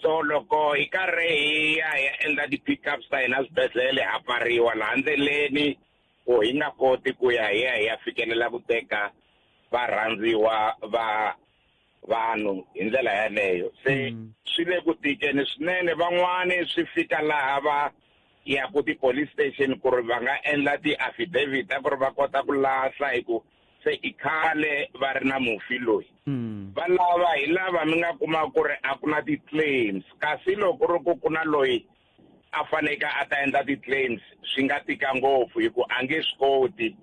So loko hi karhi hi ya hi ya endla ti-pickups ta hina swibedhlele, ha pfariwa laha ndleleni ku hi nga koti ku ya hi ya hi ya fikelela ku teka varhandziwa va vanhu hi ndlela yaleyo. Se swi le ku tikeni swinene. Van'wani swi fika laha va ya ku ti-police station ku ri va nga endla ti-affidavit ta ku ri va kota ku lahla, hi ku se i khale va ri na mufi loyi. Va lava hi lava mi nga kuma ku ri a ku na ti-claims, kasi loko ri ku ku na loyi a faneke a ta endla ti-claims, swi nga tika ngopfu, hi ku a nge swi koti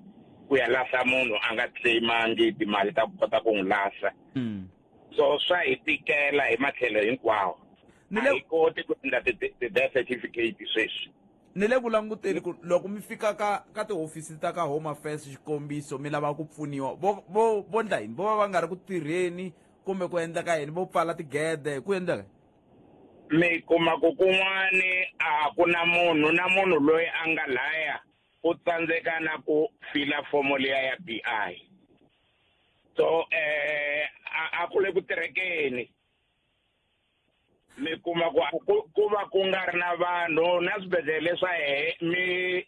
ku ya lahla munhu a nga claimangi timali ta ku kota ku n'wi lahla. So swa hi tikela hi matlhelo hinkwawo. A hi koti ku endla ti-death certificate sweswi. Ni le ku languteni ku loko mi fika ka tihofisi ta ka Home Affairs, xikombiso, mi lava ku pfuniwa, vo ndla yini? Vo va va nga ri ku tirheni kumbe ku endleka yini? Vo pfala tigede, ku endleka? Mi kuma ku kun'wani a ku na munhu, na munhu loyi a nga laya u tsandzeka na ku fila fomo liya ya BI. So a ku le ku tirhekeni. Mi kuma ku va ku nga ri na vanhu na swibedhlele swa hehe. Mi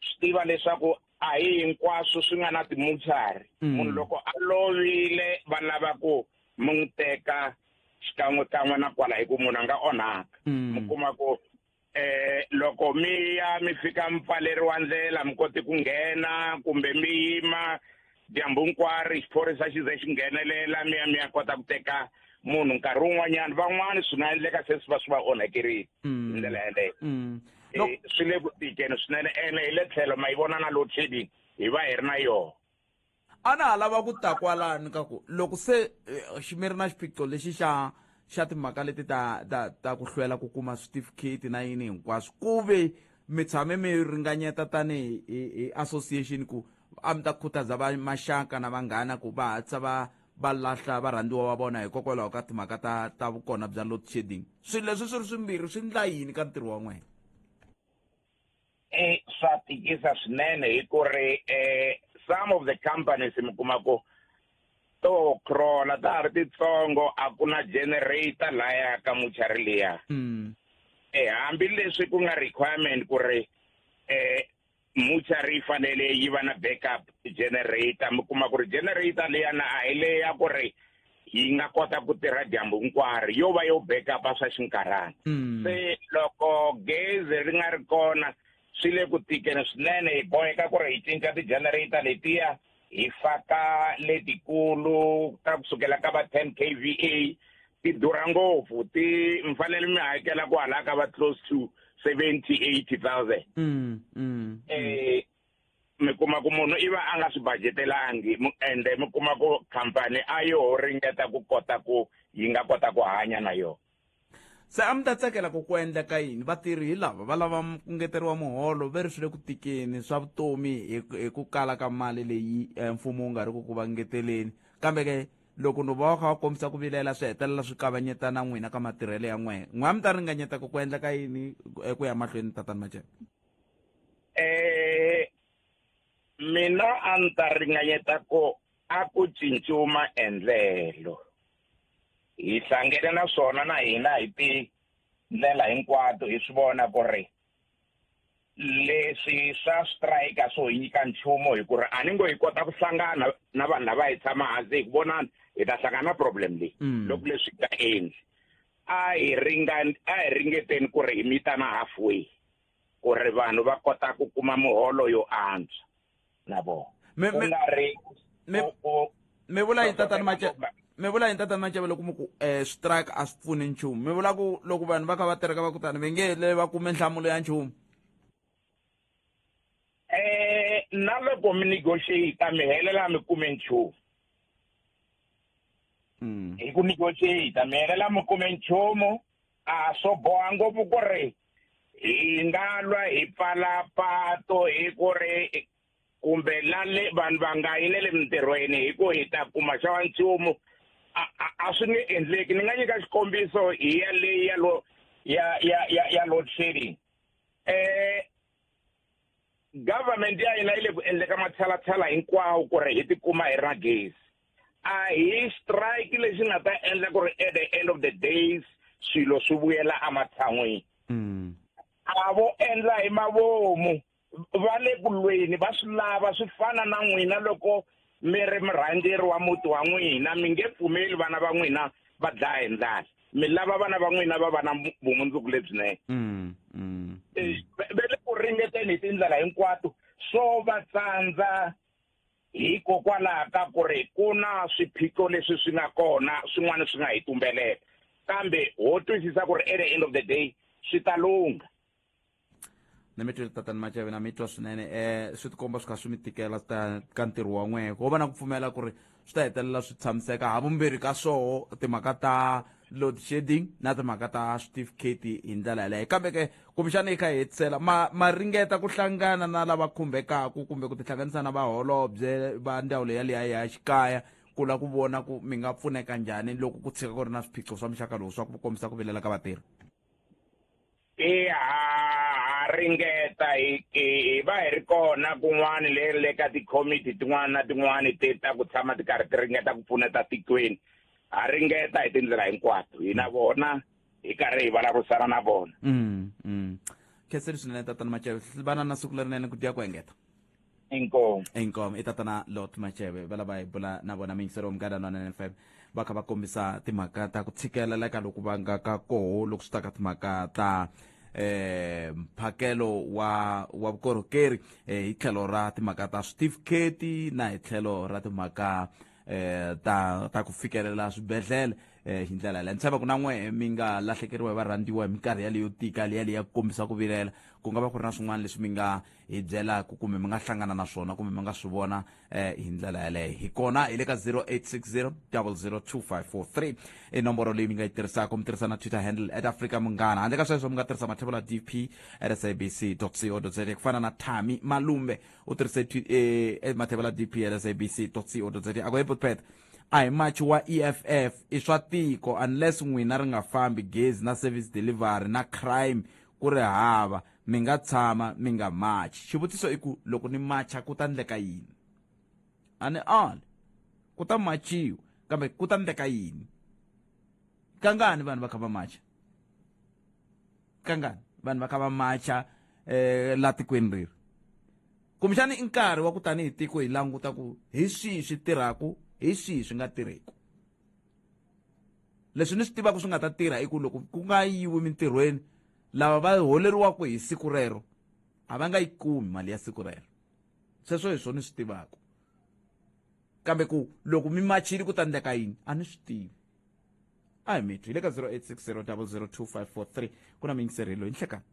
swi tiva leswaku a hi hinkwaswo swi nga na timochari. Munhu loko a lovile, va lava ku mi n'wi teka xikan'wekan'we na kwala, hi ku munhu a nga onhaka. Mi kuma ku loko mi ya mi fika mi pfaleriwa ndlela, mi koti ku nghena, kumbe mi yima dyambu hinkwaro, xiphorisa xi ze xi nghenelela, mi ya mi ya kota ku teka munhu. Nkarhi wun'wanyana van'wani swi nga endleka se swi va swi va onhakerile hi ndlela yaleyo. Swi le ku tikeni swinene, ene hi le tlhelo ma yi vona na load shedding hi va hi ri na yona. A na ha lava ku ta kwalano ka ku loko se mi ri na xiphiqo lexi xa timhaka leti ta ku hlwela ku kuma certificate na yini hinkwaswo, ku ve mi tshame mi ringanyeta tanihi hi association ku a mi ta khutaza va maxaka na vanghana ku va hatlisa va lahla varhandziwa va vona hikokwalaho ka timhaka ta vukona bya load shedding? Swilo leswi swi ri swimbirhi swi ndla yini ka ntirho wa n'wina? Swa tikisa swinene, hi ku ri some of the companies mi kuma ku to crawler ta ha ri titsongo, a ku na generator laya ka muchari liya. Hambileswi ku nga requirement ku ri muchari yi fanele yi va na backup generator, mi kuma ku ri generator liyana a hi leya ku ri yi nga kota ku tirha dyambu hinkwaro, yo va yo backup swa xinkarhana. Se loko gezi ri nga ri kona, swi le ku tikeni swinene. Hi boheka ku ri hi cinca ti-generator letiya, hi faka letikulu ta kusukela ka va 10 kVA. Ti durha ngopfu, ti mi fanele mi hakela ku hala ka va close to 70 80,000. Mi kuma ku munhu i va a nga swi budgetelangi, ende mi kuma ku khampani a yo ringeta ku kota ku yi nga kota ku hanya na yona. Se a mi ta tsakela ku endleka yini? Vatirhi hi lava va lava ku ngeteriwa muholo, ve ri swi le ku tikeni swa vutomi hi ku kala ka mali leyi mfumo wu nga ri ku va ngeteleni, kambe ke loko no va va kha va kombisa ku vilela, swi hetelela swi kavanyeta na n'wina ka matirhelo ya n'wehe. N'we a mi ta ringanyeta ku endleka yini ku ya mahlweni, tatani Macele? Mina a ni ta ringanyeta ku a ku cinciwa maendlelo. Hi hlangene na swona na hina hi tindlela hinkwato, hi swi vona ku ri Leswi swa strike a swo hi nyika nchumu hi ku ri a ni ngo hi kota ku hlangana na vanhu lava hi tshama hansi hi ku vonana hi ta hlangana na problem leyi. Loko leswi nga endli a hi ringeteni ku ri hi mitana halfway ku ri vanhu va kota ku kuma muholo yo antswa na vona. Ku nga ri mi vula yini tatana Macele? Mi vula yini tatana Macele loko mi ku strike a swi pfuni nchumu? Mi vula ku loko vanhu va kha va tereka va ku tani va nge le va kume nhlamulo ya nchumu? Na loko mi negotiate mi helela mi kume nchumu. Hi ku negotiate mi helela mi kume nchumu, a swo boha ngopfu ku ri hi nga lwa hi pfala pato hi ku ri kumbe lale vanhu va nga yi na le mintirhweni hi ku hi ta kuma xa nchumu a swi nge endleki. Ni nga nyika xikombiso hi ya leyi ya lo ya ya ya ya load shedding. Government ya hina yi le ku endleka matshalatshala hinkwawo ku ri hi tikuma hi ri na gezi. A hi strike lexi nga ta endla ku ri at the end of the days swilo swi vuyela ematshan'wini. A vo endla hi mavomu, va le ku lweni va swi lava swi fana na n'wina loko mi ri murhangeri wa muti wa n'wina, mi nge pfumeli vana va n'wina va dlaya hi ndlala, mi lava vana va n'wina va va na vumundzuku lebyinene. Va le ku ringeteni hi tindlela hinkwato swo va tsandza hikokwalaho ka ku ri ku na swiphiqo leswi swi nga kona swin'wana swi nga hi tumbelela, kambe ho twisisa ku ri at the end of the day swi ta lungha. Na mi twile tatana Macele, na mi twa swinene. Swi tikomba swi kha swi mi tikela ta ka ntirho wa n'wehe, ko va na ku pfumela ku ri swi ta hetelela swi tshamiseka ha vumbirhi ka swoho timhaka ta load shedding na timhaka ta switifikheti hi ndlela yaleyo. Kambe ke kumbexana yi kha hi hetisela ma ringeta ku hlangana na lava khumbekaku kumbe ku tihlanganisa na vaholobye va ndzawulo yaliya ya xikaya ku lava ku vona ku mi nga pfuneka njhani loko ku tshika ku ri na swiphiqo swa muxaka lowu swa ku kombisa ku vilela ka vatirhi? Ha ringeta hi va hi ri kona kun'wana le ka tikhomiti tin'wana na tin'wana ti ta ku tshama ti karhi ti ringeta ku pfuneta tikweni. Ha ringeta hi tindlela hinkwato hi na vona hi karhi hi vulavurisana na vona. Khenseni swinene tatana Macele, vana na siku lerinene ku dya ku engeta. Inkomu. Inkomu i tatana Lot Macele va lava hi bula na vona miyingiseri wa Munghana Lonene FM va kha va kombisa timhaka ta ku tshikeleleka loku va nga ka koho loko swi ta ka timhaka ta mphakelo wa vukorhokeri hi tlhelo ra timhaka ta switifikheti na hi tlhelo ra timhaka ta ku fikelela swibedhlele hi ndlela yaleyo. Ni tshemba ku na n'wehe mi nga lahlekeriwa hi varhandziwa hi minkarhi yaleyo tika liya leyi ya ku kombisa ku vilela, ku nga va ku ri na swin'wana leswi mi nga hi byelaka kumbe mi nga hlangana na swona kumbe mi nga swi vona hi ndlela yaleyo. Hi kona hi le ka 0860 002543 i nomboro leyi mi nga yi tirhisaka, mi tirhisa na Twitter handle at Africa Munghana. Handle ka sweswo mi nga tirhisa mathevula DP at sabc co za ku fana na Thami Malumbe u tirhise mathevula DP at sabc co za. A ku he a hi machi wa EFF i swa tiko unless n'wina ri nga fambi gezi na service delivery na crime ku ri hava mi nga tshama mi nga machi. Xivutiso i ku loko ni macha ku ta ndleka yini? A ni ali ku ta machiwa kambe ku ta ndleka yini? Kangani vanhu va kha va macha? Kangani vanhu va kha va macha la tikweni reri? Kumbexani i nkarhi wa ku tanihi tiko hi languta ku hi swihi swi tirhaku, hi swihi swi nga tirheku. Leswi ni swi tivaka swi nga ta tirha i ku loko ku nga yiwi mintirhweni, lava va holeriwaka hi siku rero a va nga yi kumi mali ya siku rero. Sweswo hi swona ni swi tivaka. Kambe ku loko mi machile ku ta ndleka yini a ni swi tivi. A hi mitwi hi le ka 0860 002543 ku na miyingiseri loyi nhlekani.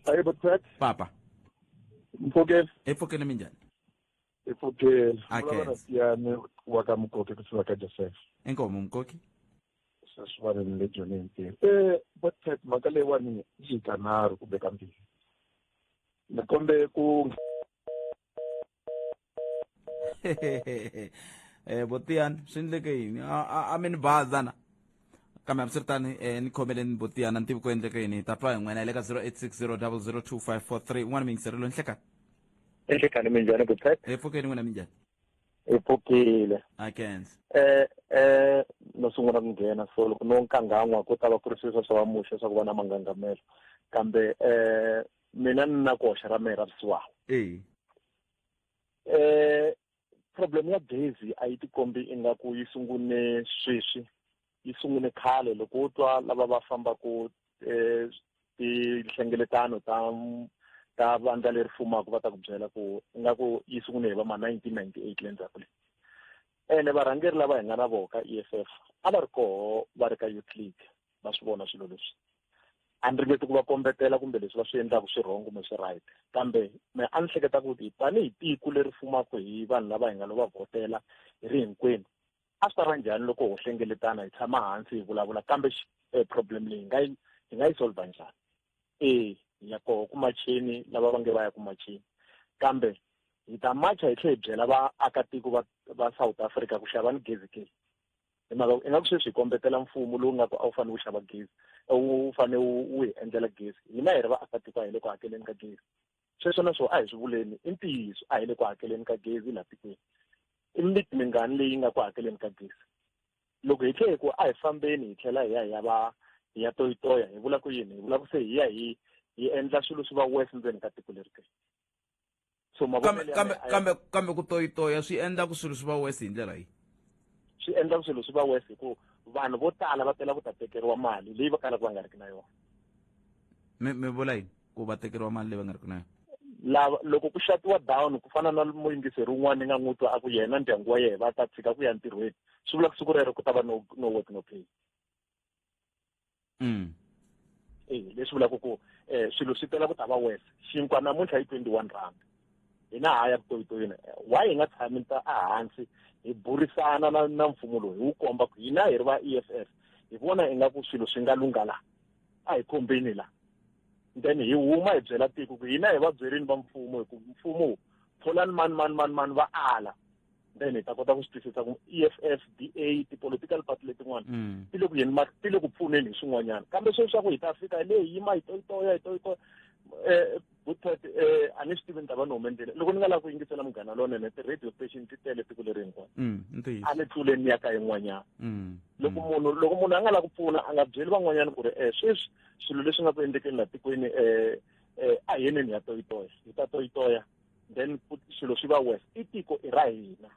Ayi Botset. Papa. Mpfukele. Hi pfukele minjhani? Hi pfukele. A khensa. Yami wa ka Mukoki kusuka ka Joseph. Inkomu Mukoki. Sweswi va ri le Joni ntirho. Botset mhaka leyiwani yi kanharhu kumbe kambirhi. Ni kombe ku Botiyani swi endleke yini? A mi ni baza na? Kambe hambiswiritano ni khomeleni Botiyani a ni tivi ku endleke yini. Hi ta twa hi n'wina hi le ka 0860 002543. Un'wana miyingiseri loyi nhlekani. Nhlekani minjhani Botset? Hi pfukeni n'wina minjhani? Hi pfukile. A khensa. No sungula ku nghena so loko no nkangan'wa ku ta va ku ri sweswo swa vamuxa swa ku va na mangangamelo kambe mina ni na ku hoxa ra mehe ra vusiwana. Problem ya gezi a yi tikombi ingaku yi sungune sweswi, yi sungune khale. Loko u twa lava va fambaku tinhlengeletano ta vandla leri fumaka va ta ku byela ku ingaku yi sungune hi va ma 1998 le ndzhaku le. Ene varhangeri lava hi nga na voho ka EFF a va ri koho va ri ka Youth League, va swi vona swilo leswi. A ni ringeti ku va kombetela kumbe leswi va swi endlaka swi wrong kumbe swi right, kambe me a ni hleketa ku tanihi tiko leri fumaka hi vanhu lava hi nga lo va vhotela hi ri hinkwenu, a swi ta va njhani loko ho hlengeletana hi tshama hansi hi vulavula kambe problem leyi hi nga yi solve njhani? Hi ya koho ku macheni lava va nge va ya ku macheni, kambe hi ta macha hi tlhela hi byela vaakatiko va South Africa ku xava ni gezi ke. Hi mhaka ingaku sweswi hi kombetela mfumo lowu nga ku a wu fanele wu xava gezi, wu fanele wu hi endlela gezi. Hina hi ri vaakatiko a hi le ku hakeleni ka gezi. Sweswo na swona a hi swi vuleni, i ntiyiso a hi le ku hakeleni ka gezi laha tikweni. I miti mingani leyi nga ku hakeleni ka gezi? Loko hi tlhela hi ku a hi fambeni hi tlhela hi ya hi ya va hi ya toyitoya, hi vula ku yini? Hi vula ku se hi ya hi endla swilo swi va worse ndzeni ka tiko leri ke. So kambe ku toyitoya swi endla ku swilo swi va worse hi ndlela yihi? Swi endla ku swilo swi va worse hi ku vanhu vo tala va tela ku ta tekeriwa mali leyi va kalaka va nga riki na yona. Mi vula yini ku va tekeriwa mali leyi va nga riki na yona? Lava loko ku xatiwa down ku fana na muyingiseri wun'wana ni nga n'wi twa a ku yena ndyangu wa yena va ta tshika ku ya ntirhweni, swi vula ku siku rero ku ta va no work no pay. Leswi vulaka ku swilo swi tela ku ta va worse. Xinkwa namuntlha hi 21 rand. Hina ha ya ku toyitoyini. Why hi nga tshami ta ehansi hi burisana na mfumo lowu hi wu komba ku hina hi ri va EFF hi vona ingaku swilo swi nga lungha la, a hi kombeni la, then hi huma hi byela tiko ku hina hi va byerini va mfumo hi ku mfumo tholani mani mani mani mani va ala, then hi ta kota ku swi twisisa ku EFF, DA, ti-political party letin'wana ti le ku yeni ti le ku pfuneni hi swin'wanyana. Kambe sweswi swa ku hi ta fika hi leyi yima hi toyitoya hi toyitoya Butpet a ni swi tivi ni ta va ni hume ndlela. Loko ni nga lavi ku yingisela Munghana Lonene, ti-radio station ti tele tiko leri hinkwaro. A ni tluleni ni ya ka yin'wanyana. Loko munhu a nga lavi ku pfuna, a nga byeli van'wanyana ku ri sweswi swilo leswi nga ku endlekeni laha tikweni a hi yeneni ya toyitoya, hi ta toyitoya, then swilo swi va worse. I tiko i ra hina.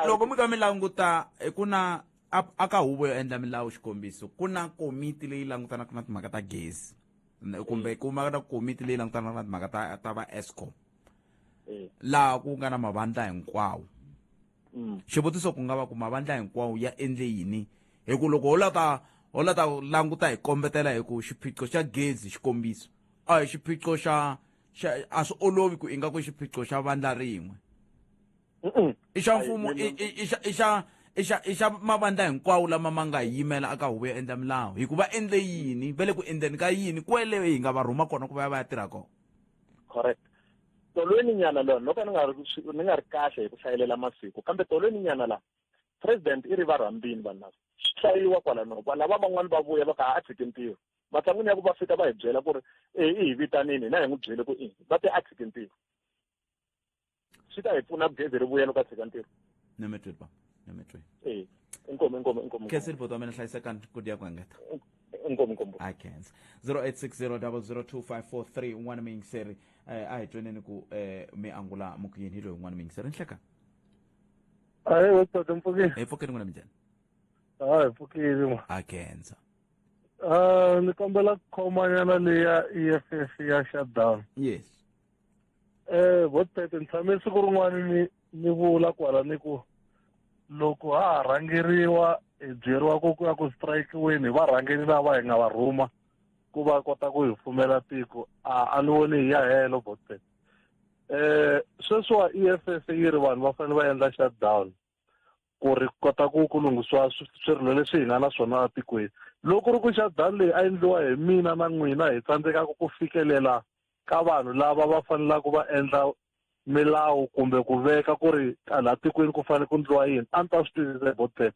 Loko mi ka mi languta ku na aka huvo yo endla milawu xikombiso, ku na komiti leyi langutanaka na timhaka ta gezi kumbe ku na komiti leyi langutanaka na timhaka ta va Eskom, laha ku nga na mavandla hinkwawo. Xivutiso ku nga va ku mavandla hinkwawo ya endle yini? Hi ku loko ho la ta languta hi kombetela hi ku xiphiqo xa gezi xikombiso a hi xiphiqo xa a swi olovi ku ingaku xiphiqo xa vandla rin'we. I xa mfumo, i xa mavandla hinkwawo lama ma nga yimela aka huvo yo endla milawu. Hi ku va endle yini, va le ku endleni ka yini kwele hi nga va rhuma kona ku va ya va ya tirha kona. Correct. Tolweni nyana lona loko ni nga ri kahle hi ku hlayelela masiku, kambe tolweni nyana la president i ri va rhambini vanhu lava swi hlayiwa kwalano, lava van'wani va vuya va ka a tshiki ntirho. Matshan'wini ya ku va fika va hi byela ku ri i hi vitanini, hina hi n'wi byele ku i va te a tshiki ntirho. Swi ta hi pfuna ku gezi ri vuya loko a tshika ntirho. Nemetweni ba, nemetweni. Inkomo. Khensile buti wa mina, hlayisekani ku dya ku engeta. Inkomo. I can't. 0860002543 un'wana muyingiseri a hi tweneni ku mi angula muku yini hi loyi un'wana muyingiseri. Nhleka. Ayi wethu mpfukile. Hi pfukile n'wina minjhani? Hi pfukile. A khensa. Ni kombela ku khomanyana leya EFF ya shutdown. Yes. Botpet ni tshame siku rin'wana ni vula kwala ni ku loko ha ha rhangeriwa hi byeriwa ku ya ku strikeweni hi varhangeri lava hi nga va rhuma ku va kota ku hi fumela tiko, a ni voni hi ya helo Botpet. Sweswiwa EFF yi ri vanhu va fanele va endla shutdown ku ri kota ku lunghisiwa swirilo leswi hi nga na swona etikweni. Loko ri ku shutdown leyi a endliwa hi mina na n'wina hi tsandzekaka ku fikelela ka vanhu lava va fanelaka va endla milawu kumbe ku veka ku ri laha tikweni ku fanele ku endliwa yini, a ni ta swi twisisa Botpet.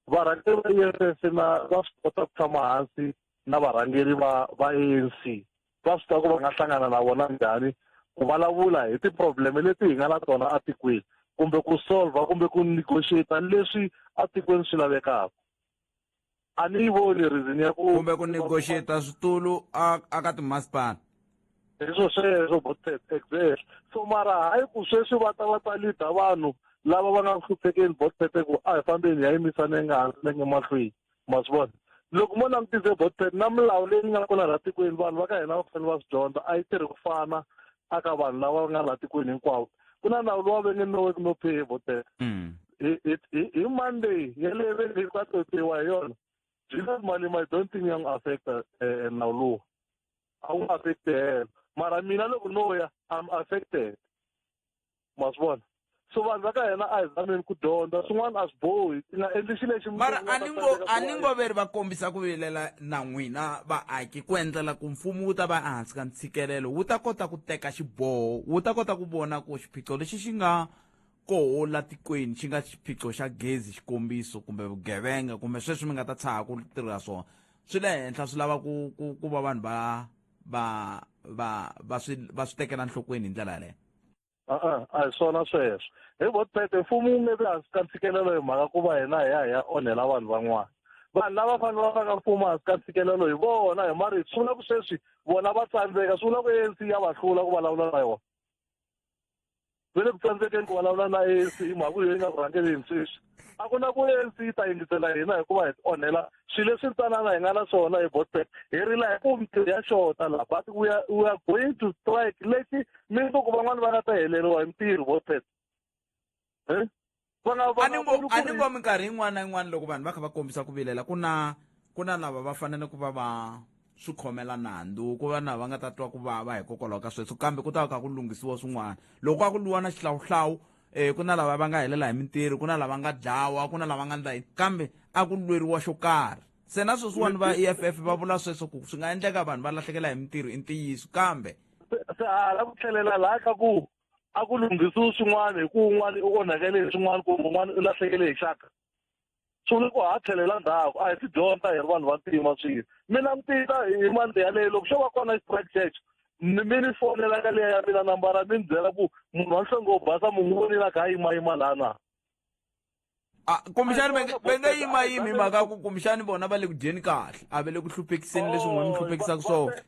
Varhangeri va EFF na va swi kota ku tshama hansi na varhangeri va ANC, va swi tiva ku va nga hlangana na vona njhani ku vulavula hi ti-problem leti hi nga na tona etikweni. kumbe ku solva kumbe ku negotiate leswi atikweni swi lavekaka. A ni yi voni reason ya ku kumbe ku negotiate switulu a ka timasipala. Hi swo sweswo Botpet, exactly. So mara hayi ku sweswi va ta va ta leader vanhu lava va nga hluphekeni Botpet ku a hi fambeni hi ya yimisa nenge hansi nenge mahlweni. Ma swi vona? Loko mo langutise Botpet na milawu leyi nga kona laha tikweni, vanhu va ka hina va fanele va swi dyondza, a yi tirhi ku fana aka vanhu lava va nga laha tikweni hinkwavo. Ku na nawu lowu va nge no work no pay Botpet. Hi Monday yeleyo ve nge ka totiwa hi yona. Julius Malema, I don't think ya n'wi affecta nawu lowu. A wu affect helo. Mara mina loko no ya, I'm affected. Ma swi vona? So vanhu va ka hina a hi zameni ku dyondza, swin'wana a swi bohi, ti nga endli xilo lexi Mara munhu a a ni nga ngo, tsandzeka a ku ni va ngo veri va kombisa ku vilela na n'wina vaaki ku endlela ku mfumo wu ta va ehansi ka ntshikelelo, wu ta kota ku teka xiboho, wu ta kota ku vona ku xiphiqo lexi xi nga koho la tikweni xi nga xiphiqo xa gezi, xikombiso, kumbe vugevenga, kumbe sweswi mi nga ta tshaha ku tirha swona swi le henhla, swi lava ku va vanhu va swi tekela nhlokweni hi ndlela yaleyo. A-a, a hi swona sweswo. Hi Botpet, mfumo wu nge vi hansi ka ntshikelelo hi mhaka ku va hina hi ya hi ya onhela vanhu van'wana. Vanhu lava fanele va faka mfumo hansi ka ntshikelelo hi vona, hi marito. Swi vula ku sweswi vona va tsandzeka, swi vula ku ANC ya va hlula ku vulavula na yona. Va le ku tsandzekeni ku vulavula na ANC hi mhaka yo yi nga ku rhangeleni sweswi. A ku na ku ANC yi ta yingisela hina hikuva hi onhela swilo leswi ntsanana hi nga na swona hi Botpet. Hi rila hi ku mintirho ya xota laha, but we are going to strike lexi mundzuku van'wani va nga ta heleriwa hi mintirho Botpet. Va nga, va A ni nga ngo, voni ku a ni ri ngo minkarhi yin'wana na yin'wana loko vanhu va kha va kombisa ku vilela, ku na lava va fanele ku va va swi khomela nandzu, ku va na va nga ta twa ku vava hikokwalaho ka sweswo, kambe ku ta va kha ku lunghisiwa swin'wana. Loko a ku lwiwa na xihlawuhlawu, ku na lava va nga helela hi mintirho, ku na lava nga dlawa, ku na lava nga ndla yini, kambe a ku lweriwa xo karhi. Se na sweswiwani va EFF va vula sweswo ku swi nga endleka vanhu va lahlekela hi mintirho, i ntiyiso, kambe Se hala ku tlhelela laha ka ku a ku lunghisiwi swin'wana hi ku un'wana u onhakele hi swin'wana kumbe un'wana u lahlekele hi xaka. Swi vula ku ha tlhelela ndzhaku, a hi swi dyondza hi ri vanhu va ntima swilo. Mi langutisa hi Monday yaleyo loko xo va kona strike xexo, mi ni fonela ka liya ya mina nambara mi ni byela ku munhu wa nhlonge wo basa mu n'wi vonile a kha a yimayima laha na. A, kumbexani A hi vona va nge Botpet, a hi yimayimi hi zameni mhaka ku ku kumbexani vona va le ku dyeni kahle, a va le ku hluphekiseni leswi n'we mi Oh, hluphekisaka swona.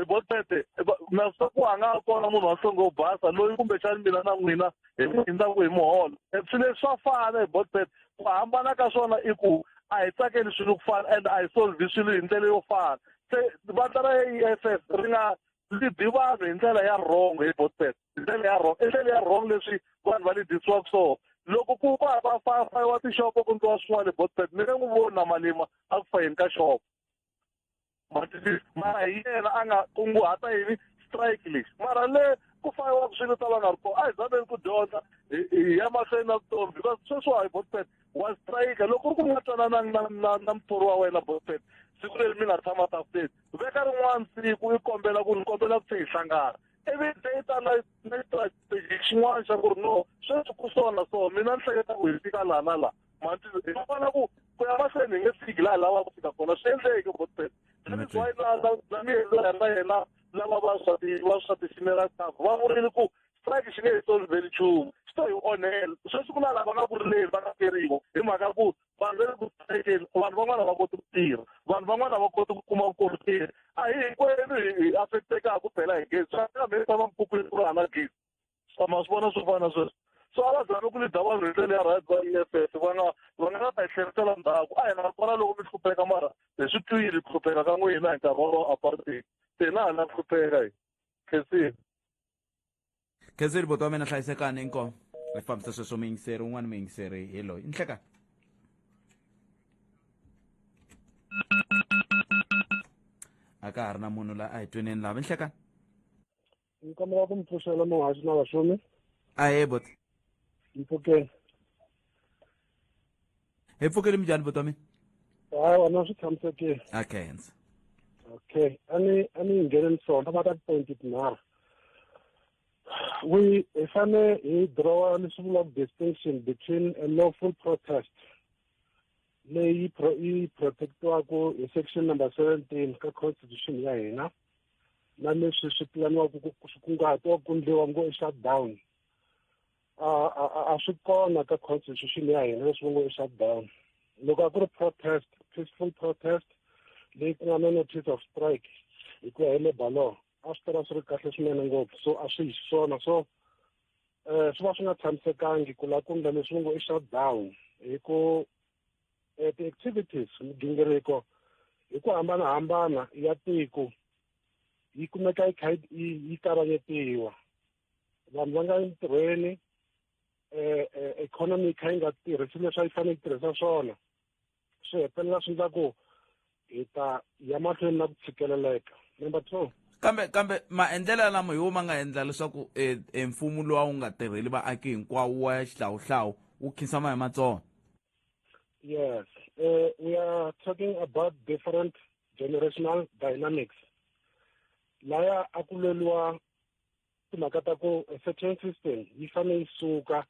Botpet, na swi ku a nga kona munhu wa nhlonge wo basa loyi kumbexani mina na n'wina hi n'wi hindzaku hi muholo. Swilo leswi swa fana hi Botpet, ku hambana ka swona i ku a hi tsakeli swilo ku fana and a hi solve swilo hi ndlela yo fana. Se vandla ra EFF ri nga lead vanhu hi ndlela ya wrong hi Botpet, hi ndlela ya wrong, i ndlela ya wrong leswi vanhu va lead-isiwaka swona. Loko ku va va fayiwa tixopo ku ndliwa swin'wana hi Botpet, ni nge n'wi voni na Malema a ku fayeni ka xopo. Mara hi yena a nga kunguhata yini strike lexi. Mara le ku fayiwaka swilo ta va nga ri kona, a hi zameni ku dyondza hi ya mahlweni na vutomi, because sweswiwa hi Botpet wa strike. Loko ku ri ku mi nga twananangi na muthori wa wena Botpet, siku leri mi nga tshama tafuleni, veka rin'wana siku i kombela ku ni kombela ku tlhe hi hlangana. Ivi se yi ta na strategy xin'wana xa ku ri no, sweswi ku so na so, mina ni hleketa ku hi fika laha na laha. Mati, hi vona ku ya mahlweni hi nge fiki laha hi lavaka ku fika kona, swi endleki Botpet. That is why na mi endla na yena lava va swa ti, va swa ti-funeral cover, va vurile ku strike xi nge hi solveli nchumu, xi to hi onhela. Sweswi ku na lava nga ku rileni va nga teriwa hi mhaka ku vanhu va le ku strikeni, vanhu van'wana va koti ku tirha, vanhu van'wana va koti ku kuma vukorhokeri. A hi hinkwenu hi affectekaka ku bela hi gezi, swi nga mi tshama mikhukhwini ku ri hava gezi. Ma swi vona swo fana na sweswo. So a va zami ku lead-a vanhu hi ndlela ya right va EFF, va nga ta hi tlherisela ndzhaku. A hi na kona loko mi hlupheka, mara hi swi twile ku hlupheka ka n'wina hi nkarhi wolowo apartheid. Hina ha na ku hlupheka hi. Khensile. Khensile buti wa mina, hlayisekani inkomu. Hi fambisa sweswo muyingiseri, un'wana muyingiseri hi loyi. Nhlekani. A ka ha ri na munhu la a hi tweneni lava. Nhlekani. Ni kombela ku mi pfuxela muhaxi na vaxumi. Ahee buti. Ni pfukeni. Hi pfukile minjhani buti wa mina? Hayi wena swi tshamisekile. A khensa. Okay, a ni ngheneni swona va ta point tinharhu. We hi fane hi draw leswi vulaka distinction between a lawful protest leyi yi protectiwaka hi section number 17 ka constitution ya hina na leswi swi pulaniwaka ku swi kunguhatiwaka ku endliwa ngo i shutdown. A swi kona ka constitution ya hina leswi va ngo i shutdown. Loko a ku ri protest, peaceful protest leyi ku nga na notice of strike hi ku ya hi labour law, a swi ta va swi ri kahle swinene ngopfu. So a swi hi swona. So swi va swi nga tshamisekangi ku lava ku endla leswi va ngo i shutdown, hi ku ti-activities, migingiriko hi ku hambanahambana ya tiko yi kumeka yi kha yi kavanyetiwa. Vanhu va nga entirhweni, economy yi kha yi nga tirhisi leswi a yi fanele yi tirhisa swona, swi hetelela swi endla ku hi ta ya mahlweni na ku tshikeleleka. Number 2, Kambe maendlelo lama hi wo ma nga endla leswaku e mfumo lowu a wu nga tirheli vaaki hinkwawo wa xihlawuhlawu wu khinsama hi matsongo. Yes, we are talking about different generational dynamics. Laya a ku lweliwa timhaka ta ku a certain system yi fanele yi suka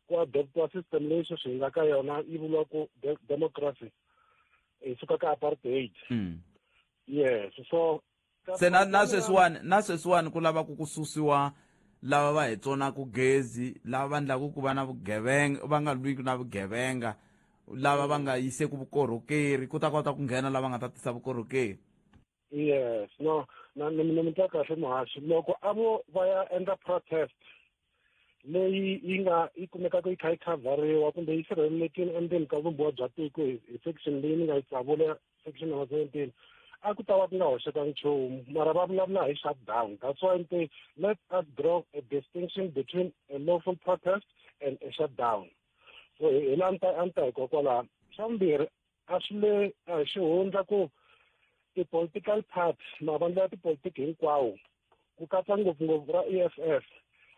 ku adoptiwa system leyi sweswi hi nga ka yona yi vuriwa ku democracy, hi suka ka apartheid. Yes, so se na sweswiwani ku lava ku susiwa lava va hi tsonaka gezi, lava va endlaka ku va na vugevenga, va nga lwiki na vugevenga, lava va nga yiseku vukorhokeri, ku ta kota ku nghena lava nga ta tisa vukorhokeri. Yes, no, na ni mi twa kahle muhaxi. Loko a vo va ya endla protest leyi yi nga yi kumekaka yi kha yi khavhariwa kumbe yi sirhelelekile endzeni ka vumbiwa bya tiko hi section leyi ni nga yi tsavula, section number 17, a ku ta va ku nga hoxeka nchumu. Mara va vulavula hi shutdown. That's why they let us draw a distinction between a lawful protest and a shutdown. So hi laha a ni ta hi kokwalaho. Xa vumbirhi, a swi le a hi xihundla ku ti-political parties, mavandla ya tipolitiki hinkwawo, ku katsa ngopfungopfu ra EFF,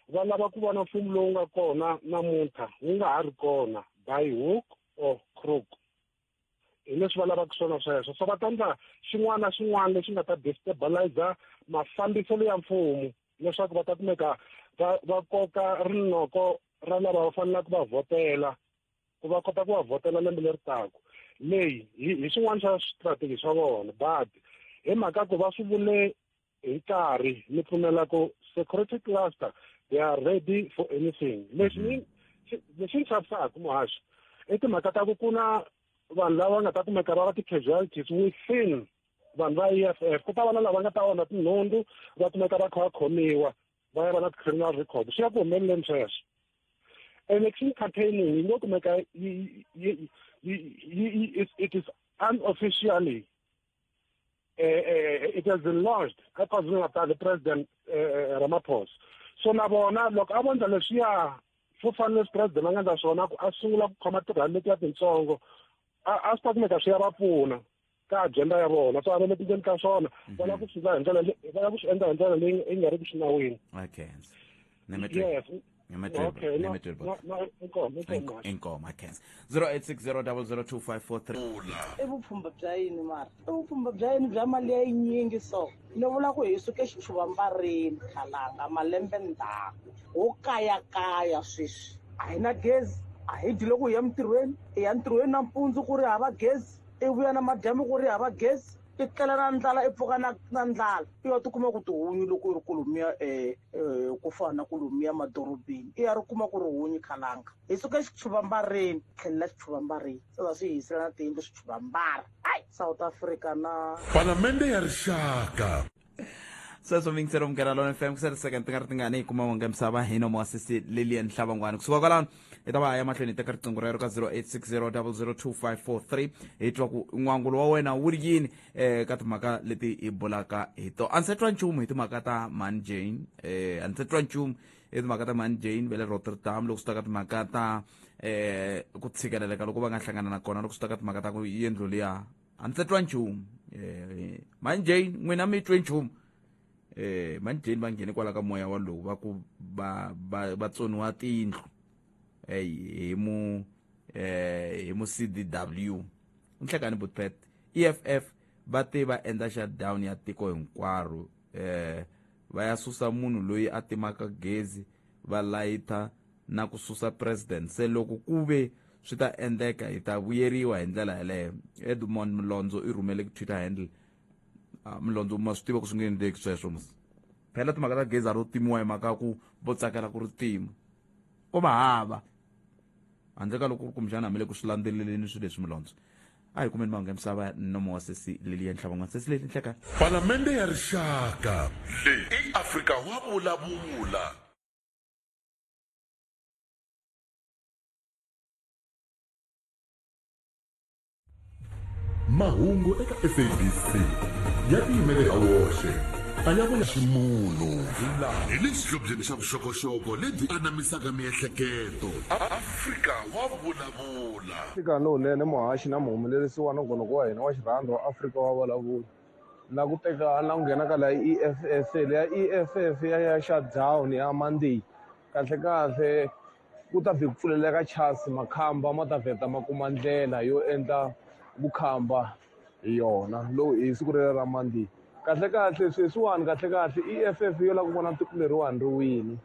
va lava ku vona mfumo lowu nga kona namuntlha wu nga ha ri kona by hook or crook. Hi leswi va lavaka swona sweswo. So va ta endla xin'wana na xin'wana lexi nga ta destabilize mafambiselo ya mfumo leswaku va ta kumeka va koka rinoko ra lava va faneleke va vhotela, ku va kota ku va vhotela lembe leri taka. Leyi hi swin'wana swa strategy swa vona, but hi mhaka ku va swi vule hi nkarhi, ni pfumela ku security cluster, they are ready for anything. Lexi lexi ni chavisaka muhaxi i timhaka ta ku ku na vanhu lava nga ta kumeka va va ti-casualties within vanhu va EFF. Ku ta va na lava nga ta onha tinhundzu, va kumeka va kha va khomiwa, va ya va na ti-criminal record. Swi ya ku humeleleni sweswo. Election campaigning yi ngo kumeka it is unofficially, it has been launched ka KwaZulu-Natal, President Ramaphosa. So na vona loko a vondla leswiya swo fana leswi president a nga endla swona, ku a sungula ku khoma tirhali letiya tintsongo, a swi ta kumeka swi ya va pfuna ka agenda ya vona. So a va le ku ka swona, va lava ku swi endla hi ndlela va lava ku swi endla hi ndlela leyi yi nga ri ki xinawini. Okay. Yes. Okay, no, no, inkomo, inkomo. Inkomo, okay. 0860002543. I vupfhumba bya yini mara? I vupfhumba bya yini bya mali ya yinyingi so? Ni vula ku hi suke xichuvambareni khalanga malembe ndzhaku. Ho kayakaya sweswi. A hi na gezi, a hi dyi loko hi ya mintirhweni, hi ya ntirhweni nampundzu ku ri hava gezi, i vuya na madyambu ku ri hava gezi, i tlela na ndlala, i pfuka na ndlala. I ya tikuma ku tihunyi loko u ri kolomiya, ku fana na kolomiya madorobeni, i ya ri kuma ku ri hunyi khalanga. Hi suka xichuvambareni, tlhelela xichuvambareni, se va swi hisela na tiyindlu swichuvambara. Ai, South Africa na Palamende ya Rixaka. Sweswo mingiselo Munghana Lonene FM, ku sele second ti nga ri tingani hi kuma wonge misava hi nomo wa sisi Lilian Hlabangwani. Kusuka kwalano hi ta va ya mahlweni hi teka riqingho rero ka 0860002543, hi twa ku n'wangulo wa wena wu ri yini ka timhaka leti hi bulaka hi to. A ndzi se twa nchumu hi timhaka ta Mhani Jane, a ndzi se twa nchumu hi timhaka ta Mhani Jane va le Rotterdam, loko swi ta ka timhaka ta ku tshikeleleka loko va nga hlangana na kona, loko swi ta ka timhaka ta ku yindlu liya, a ndzi se twa nchumu. Mhani Jane, n'wina mi twe nchumu? Mhani Jane va nghene kwala ka moya walowu va ku va tsoniwa tiyindlu hi mu hi mu CDW. Nhlekani Butpet, EFF va te va endla shutdown ya tiko hinkwaro, va ya susa munhu loyi a timaka gezi, va layitha na ku susa president. Se loko ku ve swi ta endleka hi ta vuyeriwa hi ndlela yeleyo. Edmond Mlondzo i rhumele ku Twitter handle. Mlondzo, ma swi tiva ku swi nge endleki sweswo mos. Phela timhaka ta gezi a ro timiwa hi mhaka ku vo tsakela ku ri tima. Ko va hava handle ka loko ku ri kumbexana hambi le ku swi landzeleleni swilo leswi milondzo. A hi kumeni mahungu ya misava nomo wa sesi Lilian Hlabangwana. Sesi Lili, nhlekani. Palamende ya Rixaka. Leyi i Afrika wa vulavula. Mahungu eka SABC ya tiyimele ha woxe a ya vula ximunhu hi le xihlobyeni xa vuxokoxoko lebyi anamisaka miehleketo. Afrika wa vulavula. Nhlikani lowunene, muhaxi na muhumelerisi wa nongonoko wa hina wa xirhandzu wa Afrika wa Vulavula. Na ku teka na ku nghena ka la EFF, leya EFF ya ya shutdown ya Monday. Kahle-kahle ku ta vhe ku pfuleleka chance makhamba ma ta vheta ma kuma ndlela yo endla vukhamba hi yona lowu hi siku rero ra Monday. Kahle-kahle sweswiwani kahle-kahle EFF yo lava ku vona tiko leriwani ri wini.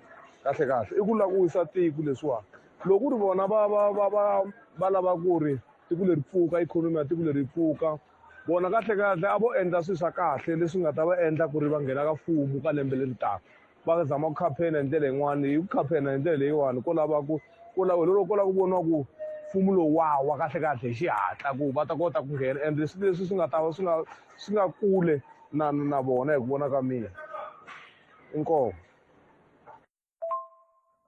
Kahle-kahle i ku lava ku wisa tiko leswiwani. Loko ku ri vona va va va va va lava ku ri tiko leri pfuka ikhonomi ya tiko leri yi pfuka vona kahle-kahle a vo endla swilo swa kahle leswi nga ta va endla ku ri va nghena ka mfumo ka lembe leri taka. Va zama ku khaphena hi ndlela yin'wani hi ku khaphena hi ndlela leyiwani ko lava ku ko lava loko ko lava ku voniwa ku mfumo lowu wa wa kahle kahle hi xihatla ku va ta kota ku nghena and leswi leswi swi nga ta va swi nga swi nga kule na na vona hi ku vona ka mina inkomu.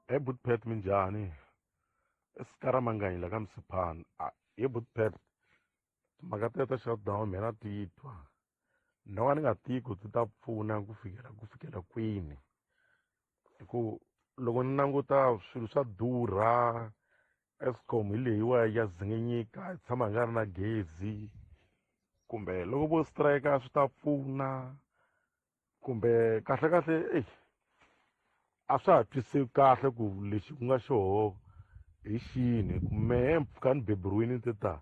He Butpet minjhani? I Scara Manganyi la ka Msiphana. He Butpet timhaka teto ta shutdown mina na titwa. No ka ni nga tivi ku ti ta pfuna ku fikela ku fikela kwini hi ku loko ni languta swilo swa durha Eskom hi leyiwa ya zinginyika hi tshama hi nga ri na gezi kumbe loko vo strike swi ta pfuna kumbe kahle kahle eyi a swa ha twisiseki kahle ku lexi ku nga xoho hi xini ku mehe mpfhuka ni beburiwile ni te ta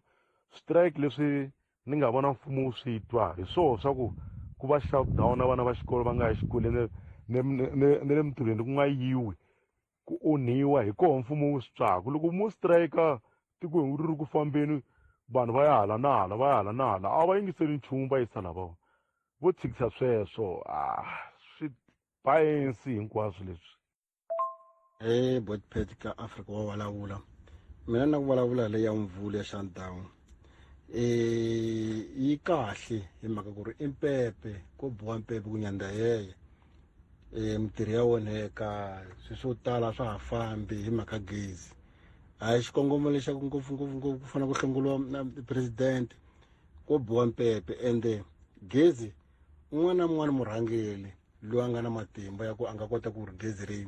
strike leswi ni nga vona mfumo wu swi twa hi swoho swa ku ku va shutdown na vana va xikolo va nga yi exikolweni ne ne ne le mintirhweni ku nga yiwi ku onhiwa hi koho mfumo wu swi twaku loko mo strike tiko ri ri ku fambeni vanhu va ya hala na hala va ya hala na hala a va yingiseli nchumu va yisa lavawa vo tshikisa sweswo a swi bayensi hinkwaswo leswi. He Botpet ka Afrika wa vulavula mina na ku vulavula leyi ya mvula ya shutdown yi kahle hi mhaka ku ri i mpepe ko biwa mpepe ku nyandza yeye mintirho ya onheka swilo swo tala swa ha fambi hi mhaka gezi a hi xikongomelo xa ku ngopfungopfu ngopfu ku fanele ku hlongoriwa na president ko biwa mpepe ende gezi un'wana na un'wana murhangeri loyi a nga na matimba ya ku a nga kota ku ri gezi ri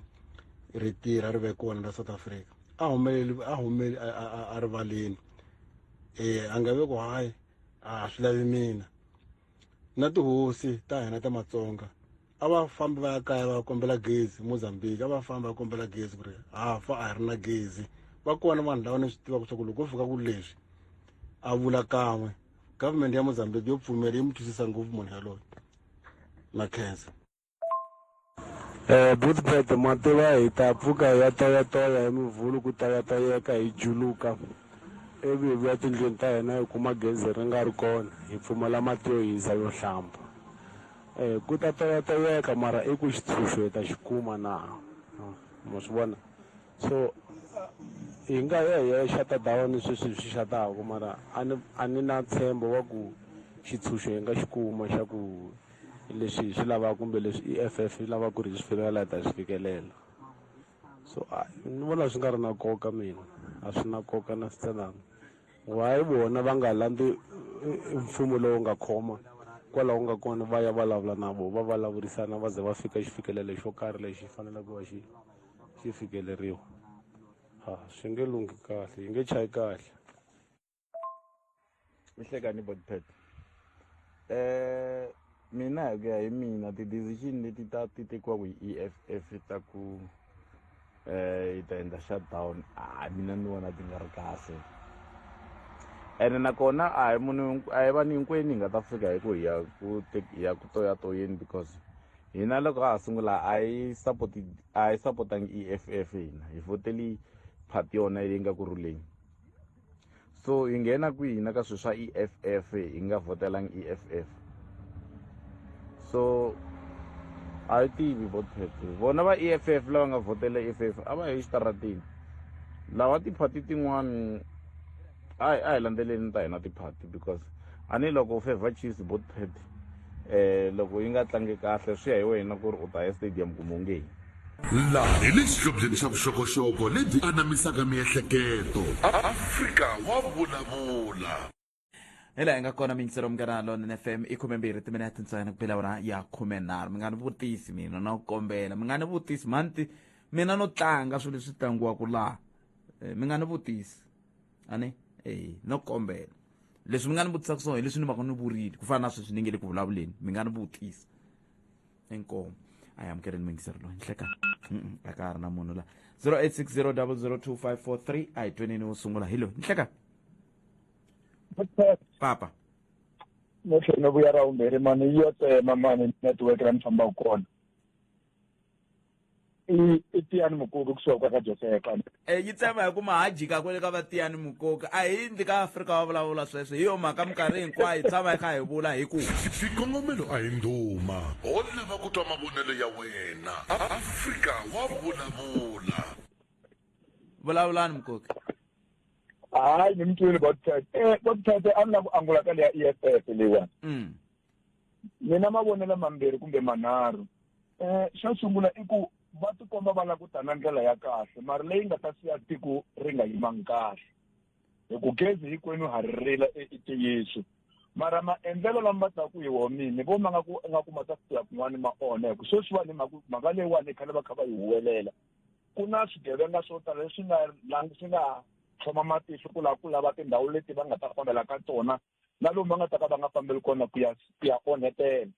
ri tirha ri ve kona la South Africa a humeleli a humeli a rivaleni a nga ve ku hayi a swi lavi mina na tihosi ta hina ta Matsonga a va fambi va ya kaya va kombela gezi Mozambique a va fambi va kombela gezi ku ri ha fa a hi ri na gezi va kona vanhu lava ni swi tivaka swa ku loko ko fika ku leswi a vula kan'we government ya Mozambique yo pfumela yi mu twisisa ngopfu munhu yaloye na khensa. Boothbed ma tiva hi ta pfuka hi ya toyatoya hi mivhulu ku toyatoyeka hi juluka ivi hi vuya tindlwini ta hina hi kuma gezi ri nga ri kona hi pfumala mati yo hisa yo hlamba ku ta toyatoyeka mara i ku xitshunxo hi ta xi kuma na ma swi vona so hi nga ya hi ya shut down sweswi hi swi xataka mara a ni a ni na ntshembo wa ku xitshunxo hi nga xi kuma xa ku leswi hi swi lavaka kumbe leswi EFF yi lavaka ku ri hi swi fikelela hi ta swi fikelela so ni vona swi nga ri na nkoka mina a swi na nkoka na switsanana why vona va nga landzi mfumo lowu nga khoma kwalaho nga kona va ya vulavula na vona va vulavurisana va ze va fika xifikelelo xo karhi lexi faneleke va xi xi fikeleriwa ha swi nge lunghi kahle yi nge chayi kahle. Mihlekani Botpet mina hi ku ya hi mina ti-decision leti ta ti tekiwaka hi E_F_F ta ku yi ta endla shutdown a mina ni vona ti nga ri kahle ene nakona a hi munhu a hi vanhu hinkwenu hi nga ta fika hi ku hi ya ku hi ya ku toyatoyeni because hina loko ha ha sungula a yi support a yi sapotangi E_F_F hina hi vhoteli party yona leyi nga ku rhuleni so hi nghena kwihi na ka swilo swa E_F_F hi nga vhotelangi E_F_F so a yi tivi vote vona va E_F_F lava nga vhotela E_F_F a va yi exitarateni. Lawa tiphati tin'wani a hi landzeleni ta hina tiphati because a ni loko favor Chiefs bot pet loko yi nga tlangi kahle swi ya hi wena ku ri u ta ya stadium kumbe u nge yi. Laha hi le xihlobyeni xa vuxokoxoko lebyi anamisaka miehleketo. Afrika wa vulavula. Hi laha hi nga kona miyingiselo Munghana Lonene FM i 12 timinete ntsena ku bela awara ya 13. Mi nga ni vutisi mina no kombela mi nga ni vutisi mhani mina no tlanga swilo leswi tlangiwaka laha. Mi nga ni vutisi ani no kombela leswi mi nga ni vutisaka swona hi leswi ni va ka ni vurile ku fana na sweswi ni nge le ku vulavuleni mi nga ni vutisi. Inkomu a hi amukeleni muyingiseri loyi nhleka a ka ha ri na munhu la 0860002543 a hi tweneni wo sungula hi loyi nhleka papa. No tlhela no vuya ra vumbirhi mani yo tsema mani network la ni fambaka kona i Tiyani Mukoki kusuka ka Josefa. Yi tsema hi ku ma ha jika kwale ka va Tiyani Mukoki a hi ndli ka Afrika va vulavula sweswo hi yo mhaka minkarhi hinkwayo hi tshama hi kha hi vula hi ku xikongomelo a hi ndhuma ho lava ku twa mavonelo ya wena. Afrika wa vulavula. Vulavulani Mukoki. Hayi ni mi twile Botete. Botete a ni lava ku angula ka leya EFF leyiwani. Mina mavonelo mambirhi kumbe manharhu. Xo sungula i ku va tikomba va lava ku ta na ndlela ya kahle mara leyi nga ta siya tiko ri nga yimangi kahle. Hi ku gezi hinkwenu ha ri rila i ntiyiso. Mara maendlelo lama va taku hi wona ni vo ma nga ku nga ku ma ta fika kun'wani ma onha hi ku sweswiwani mhaka leyiwani khale va kha va yi huwelela. Ku na swigevenga swo tala leswi nga swi nga tlhoma matihlo ku lava ku lava tindhawu leti va nga ta fambela ka tona na lomu va nga ta ka va nga fambeli kona ku ya onhetela.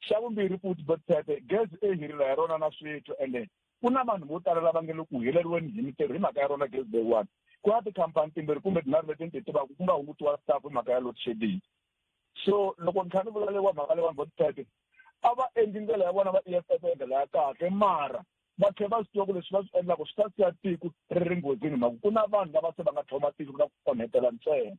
Xa vumbirhi futhi Botete gezi e hi rila hi rona na switho ende ku na vanhu vo tala lava nge le ku heleriweni hi mintirho hi mhaka ya rona gezi leyiwani. Ku na tikhampani timbirhi kumbe tinharhu leti ni ti tivaka ku nga hungutiwa staff hi mhaka ya load shedding. So loko ni kha ni vula leyiwa mhaka leyiwani Botete a va endli ndlela ya vona va EFF ndlela ya kahle mara va tlhela va swi tiva ku leswi va swi endlaka swi ta siya tiko ri ri nghozini mhaka ku na vanhu lava se va nga tlhoma tiko na ku onhetela ntsena.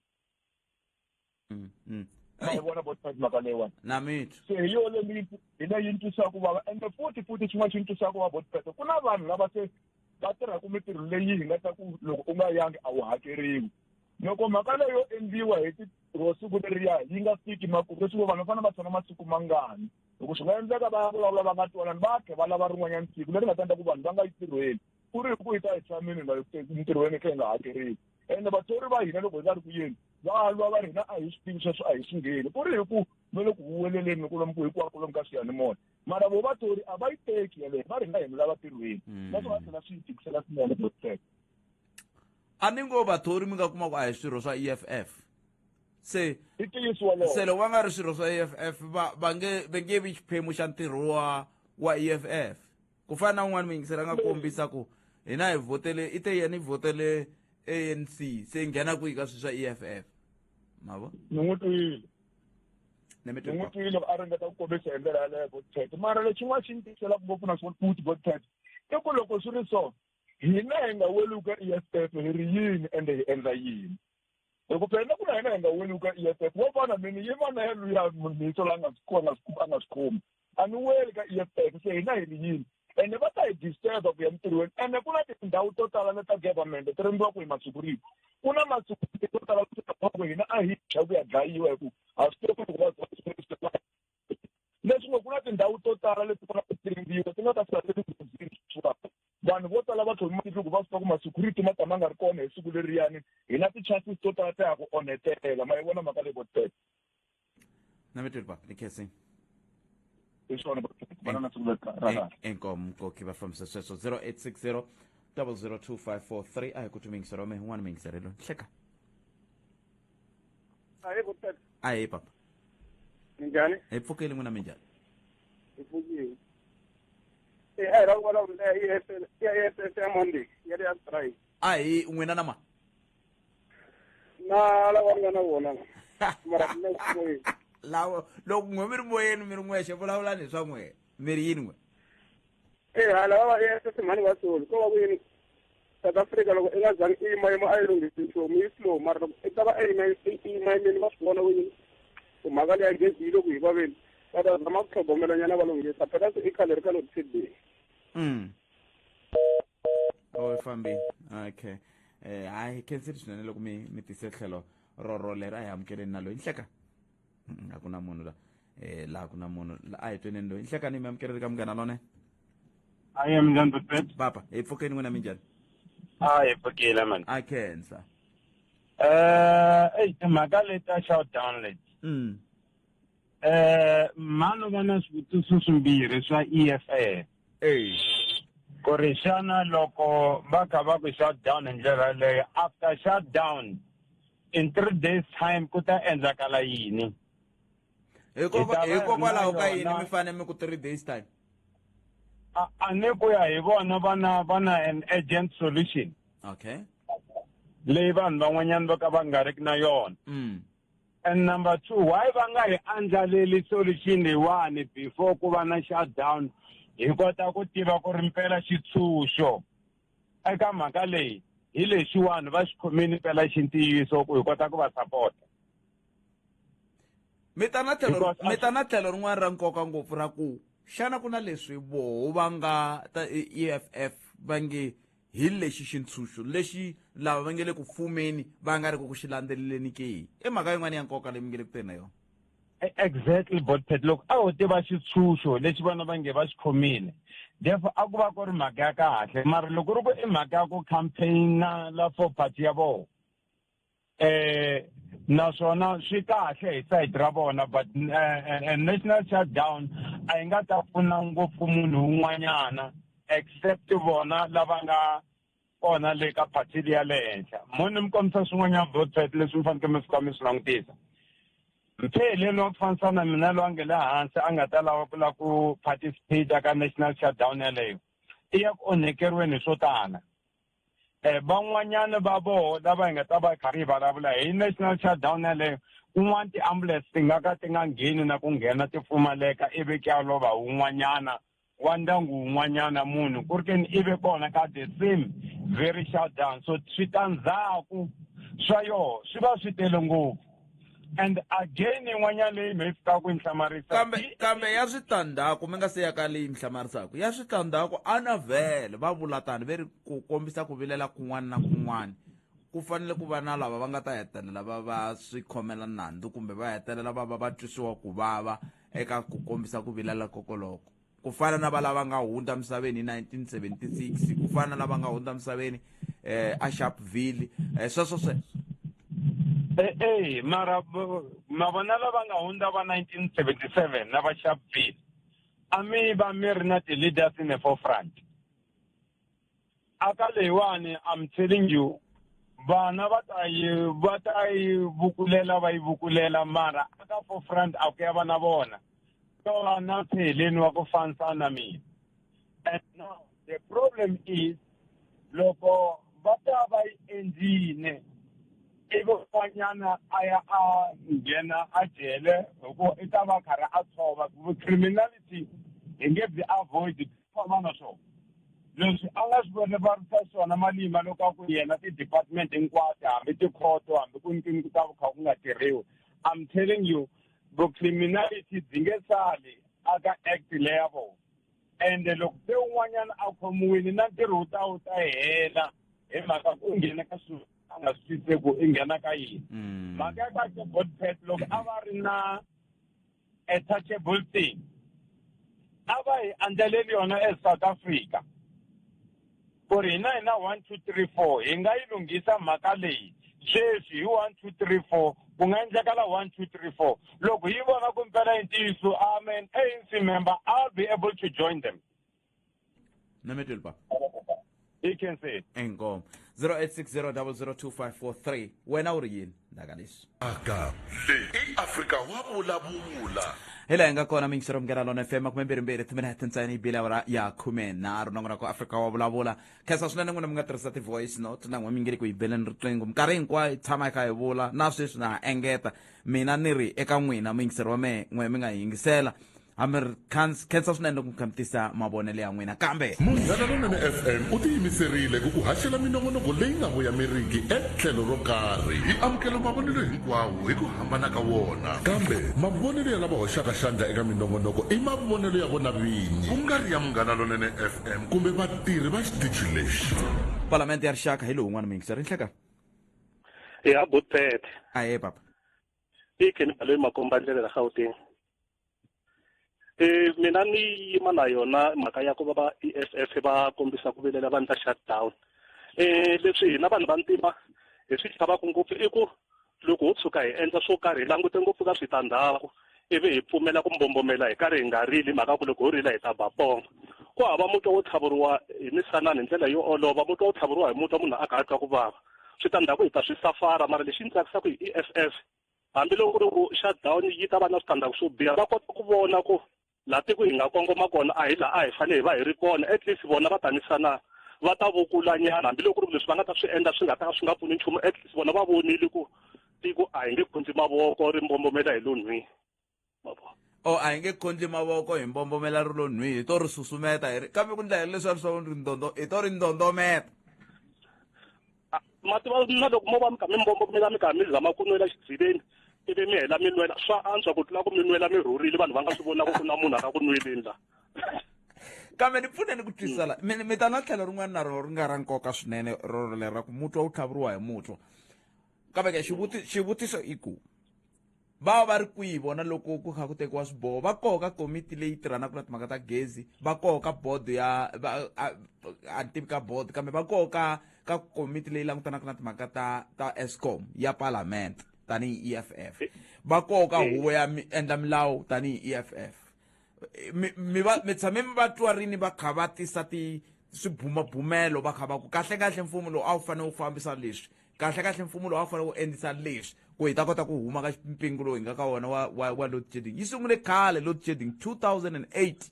Ma yi vona Botete mhaka leyiwani? Na mitwa. Se hi yona leyi hi leyi yi twisaka ku vava ende futhi xin'wana xi ni twisaka ku vava Botete ku na vanhu lava se va tirhaka mintirho leyi hi nga ta ku loko u nga yangi a wu hakeriwi. Loko mhaka leyo endliwa hi ro siku leriya yi nga fiki makumu leswi vanhu va fanele va tshama masiku mangani. Loko swi nga endleka va vulavula va nga twanani va tlhela va lava rin'wanyana siku leri nga ta endla ku vanhu va nga yi tirhweni ku ri hi ku hi ta hi tshamile hi nga yi ntirhweni kha hi nga hakeriwi. Ende vathori va hina loko hi nga ri ku yeni va lwa va ri hina a hi swi tivi sweswo a hi swi ngheni ku ri hi ku me le ku huweleleni lomu ku hinkwako lomu ka swiyanimoya mara vo vathori a va yi teki yeleyo va ri hina hi mi lava tirhweni naswona tlhela swi yi tikisela swinene Botete. A ni ngo vathori mi nga kuma ku a hi swirho swa EFF se i ntiyiso wolowo. Se loko va nga ri swirho swa EFF va nge vi xiphemu xa ntirho wa EFF. Ku fana na un'wana muyingiseri a nga kombisa ku hina hi vhotele i te yena i vhotele ANC se nghena kwihi ka swilo swa EFF. Ma vo? Ni n'wi twile. Ni mi Ni n'wi twile a ringeta ku kombisa hi ndlela yaleyo Botete. Mara lexin'wana xi ni tiselaka ngopfu na swona futhi Botete i ku loko swi ri so hina hi nga weliwi ka EFF hi ri yini ende hi endla yini. Hi ku phela ku na hina hi nga weliwi ka EFF wo fana mina yima na yena luya munhu la nga swi khomi a ni weli ka EFF se hina hi ri yini ende va ta hi disturba ku ya mintirhweni ende ku na tindhawu to tala leta government ti rindziwaka hi masecurity ku na masecurity to tala ku hina a hi tshwa ku ya dlayiwa hi ku a swi tivi ku loko va leswi ngo ku na tindhawu to tala leti ku na ti rindziwa ti nga ta fika ti vanhu vo tala va tlhoma matihlo ku va swi tiva ku ma-security ma ta ma nga ri kona hi siku leriyani hi na ti-chances to tala ta ya ku onhetela ma yi vona mhaka leyi Botete. Na mi twile papa ni khensini. Hi swona vana na siku ra kahle. Inkomu Nkoki va fambisa sweswo 0860 002543 a hi ku twi wa mehe un'wana muyingiseri loyi hleka. Ahee Botete. Ahee papa. Minjhani? Hi pfukile n'wina minjhani? Hi pfukile. A hi lava ku vulavula ya EFF ya Monday ya le ya strike. A hi n'wina na ma? Na lava nga na vona. Mara mina moyeni. Lawa loko n'we mi ri moyeni mi ri n'wexe vulavulani hi swa n'we mi ri yini n'we? Ha lava va EFF mhani va solo ko va ku yini South Africa loko i nga zangi i yima yima a yi lunghisi nchumu yi slow mara loko i ta va i yima yimeni va swi vona ku yini ku mhaka leya gezi yi le ku hi vaveni va ta zama ku tlhogomela nyana va lunghisa phela se i khale ri ka load shedding. Oh, fambile. Okay. eh hayi khensile swinene loko mi mi tise tlhelo rorolero a hi amukeleni na loyi nhleka a ku na munhu la eh laha ku na munhu a hi tweneni loyi nhlekani mi amukeleli ka munghana lone aye minjhani butbet papa hi pfukeni n'wina minjhani a hi pfukile mani a khensa eh eyi timhaka leti ta shutdown leti eh mano va na swivutiso swimbirhi swa EFF ey ku ri xana loko va kha va ku shutdown hi ndlela yaleyo after shutdown in 3 days time ku ta endlakala yini Hikokwalaho ka yini mi fanele mi ku 3 days time a ni ku ya hi vona va na an urgent solution okay leyi vanhu van'wanyana vo ka va nga riki na yona and number 2 why va nga hi andlaleli solution leyiwani before ku va na shutdown hi kota ku tiva ku ri mpela xitshunxo eka mhaka leyi hi lexiwani va xi khomini mpela xintiyiso ku hi kota ku va sapota mi ta na tlhelo mi ta na tlhelo rin'wana ra nkoka ngopfu ra ku xana ku na leswi voho va nga ta EFF va nge hi lexi xintshunxo lexi lava va nge le ku fumeni va nga ri ku ku xi landzeleleni ke i mhaka yin'wana ya nkoka leyi mi nge le ku teni na yona Exactly botpet loko a ho tiva xitshunxo lexi vana va nge va xi khomile therefore a ku va ku ri mhaka ya kahle mara loko ri ku i mhaka ya ku campaigna la for party ya vona eh naswona swi kahle hi side ra vona but national shutdown a yi nga ta pfuna ngopfu munhu un'wanyana except vona lava nga kona le ka party ya le henhla mo ni mi kombisa swin'wanyana broadset leswi mi fanekele mi fika mi swi langutisa mpheleni wa ku fanisa na mina loyi a nge le hansi a nga ta lava ku lava ku participate ka national shutdown yaleyo i ya ku onhekeriweni hi swo tala van'wanyana va voho lava hi nga ta va karhi hi vulavula hi national shutdown yaleyo kun'wana ti-ambulance ti nga ka ti nga ngheni na ku nghena ti pfumaleka ivi ku ya lova wun'wanyana wa ndyangu wun'wanyana munhu ku ri keni ive kona ka the same very shutdown so switandzhaku swa yoho swi va swi tele ngopfu and again yin'wanyana leyi mi fikaka yi hlamarisa kambe kambe ya switandzhaku mi nga se ya ka leyi mi hlamarisaka ya switandzhaku a na vhele va vula tani ve ri ku kombisa ku vilela kun'wana na kun'wana ku fanele ku va na lava va nga ta hetelela va va swi khomela nandzu kumbe va hetelela va va va twisiwa ku vava eka ku kombisa ku vilela kokoloko ku fana na valava nga hundza misaveni hi 1976 ku fana na lava nga hundza misaveni eh a Sharpeville eh sweswo sweswo eh eh mara ma vona lava nga hundza va 1977 na va Sharpeville a mi va mi ri na ti-leaders in the forefront aka leyiwani I'm telling you vana va ta yi va ta yi vukulela va yi vukulela mara aka forefront a ku ya va na vona to va na pheleni wa ku fanisa na mina and now the problem is loko va ta va yi endlile ivi un'wanyana a ya a nghena a jele hikuva i ta va karhi a tshova criminality hi nge byi avoid famba na swona leswi a nga swi vona swona malima loko a ku yena ti-department hinkwato hambi tikhoto hambi ku nkini ku ta ku kha ku nga tirhiwi I'm telling you vucriminality byi nge sali aka act leya vona ende loko se un'wanyana a khomiwile na ntirho wu ta wu ta hela hi mhaka ku u nghena ka swilo a nga swi twisise ku i nghena ka yini mhaka ya kahle godpet loko a va ri na a touchable thing a va hi andlaleli yona as South Africa ku ri hina hi na 1 2 3 4 hi nga yi lunghisa mhaka leyi sweswi hi 1 2 3 4 ku nga endlekala 1 2 3 4 loko hi vona ku mpela i ntiyiso amen ANC member I'll be able to join them Nametweli pa i khense inkomo 0860002543 wena u ri yini ndaka leswi aka leyi i Afrika wa vulavula hi laha hi nga kona mingisero munghana lona fm makumembirhimbirhi timinete ntsena yi bile awara ya 13 nongonoko Afrika wa vulavula khensa swinene n'wina mi nga tirhisa ti-voice note na n'we mi nge le ku yi beleni riqingho minkarhi hinkwayo hi tshama hi kha hi vula na sweswi na ha engeta mina ni ri eka n'wina muyingiseri wa mehe n'we mi nga hi yingisela hambi ri khensa swinene loko mi kha mi tisa mavonelo ya n'wina kambe Munghana Lonene FM u tiyimiserile ku ku haxela minongonoko leyi nga voyameriki etlhelo ro karhi. Hi amukela mavonelo hinkwawo hi ku hambana ka wona, kambe mavonelo ya lava hoxaka xandla eka minongonoko i mavonelo ya vona vinyi, ku nga ri ya Munghana Lonene FM kumbe vatirhi va xitichi lexi. Palamende ya Rixaka hi lowu wun'wana muyingiseri nhleka. Ya butete. Ahe papa. I Kenny Baloyi Makomba ndlela la Gauteng. Mina ni yima na yona mhaka ya ku va va EFF va kombisa ku vilela va endla shutdown. Leswi hina vanhu va ntima hi swi chavaka ngopfu i ku loko ho tshuka hi endla swo karhi hi langute ngopfu ka switandzhaku ivi hi pfumela ku mbombomela hi karhi hi nga rili mhaka ku loko ho rila hi ta ba pongo. Ku hava mutwa wo tlhavuriwa hi misanani hi ndlela yo olova, mutwa wo tlhavuriwa hi mutwa munhu a kha a twa ku vava. Switandzhaku hi ta swi safara, mara lexi ni tsakisaka hi EFF hambiloko ku ri ku shutdown yi ta va na switandzhaku swo biha, va kota ku vona ku laha tiko hi nga kongoma kona a hi laha a hi fanele hi va hi ri kona. At least vona va ta nisana va ta vukulanyana, hambiloko ku ri ku leswi va nga ta swi endla swi nga ta ka swi nga pfuni nchumu, at least vona va vonile ku tiko a hi nge khondli mavoko ri mbombomela hi lo nhwi. O a hi nge khondli mavoko hi mbombomela ri lo nhwi, hi to ri susumeta hi ri kambe ku ndlela leswi swa ri ndondo hi to ri ndondometa. Ma tiva na loko mo va mi kha mi mbombomela mi kha mi zama ku nwela xidziveni ivi mi hela mi nwela, swa antswa ku tlula ku mi nwela mi rhurile vanhu va nga swi vonaka ku na munhu a ka ku nweleni la. Kambe ni pfuneni ku twisisa la, mi ta na tlhelo rin'wana na rona ri nga ra nkoka swinene roro leri ra ku mutwa wu tlhavuriwa hi mutwa. Kambe ke xivutiso i ku va va ri kwihi vona loko ku kha ku tekiwa swiboho? Va koho ka komiti leyi tirhanaka na timhaka ta gezi, va koho ka board ya va, a ni tivi ka board, kambe va koho ka komiti leyi langutanaka na timhaka ta Eskom ya Parliament tanihi EFF, va koho ka huvo ya endla milawu tanihi EFF. Mi tshame mi va twa rini va kha va tisa ti swibumabumelo va kha va ku kahle kahle mfumo lowu a wu fanele wu fambisa leswi, kahle kahle mfumo lowu a wu fanele wu endlisa leswi ku hi ta kota ku huma ka mpingu lowu hi nga ka wona wa load shedding. Yi sungule khale load shedding 2008.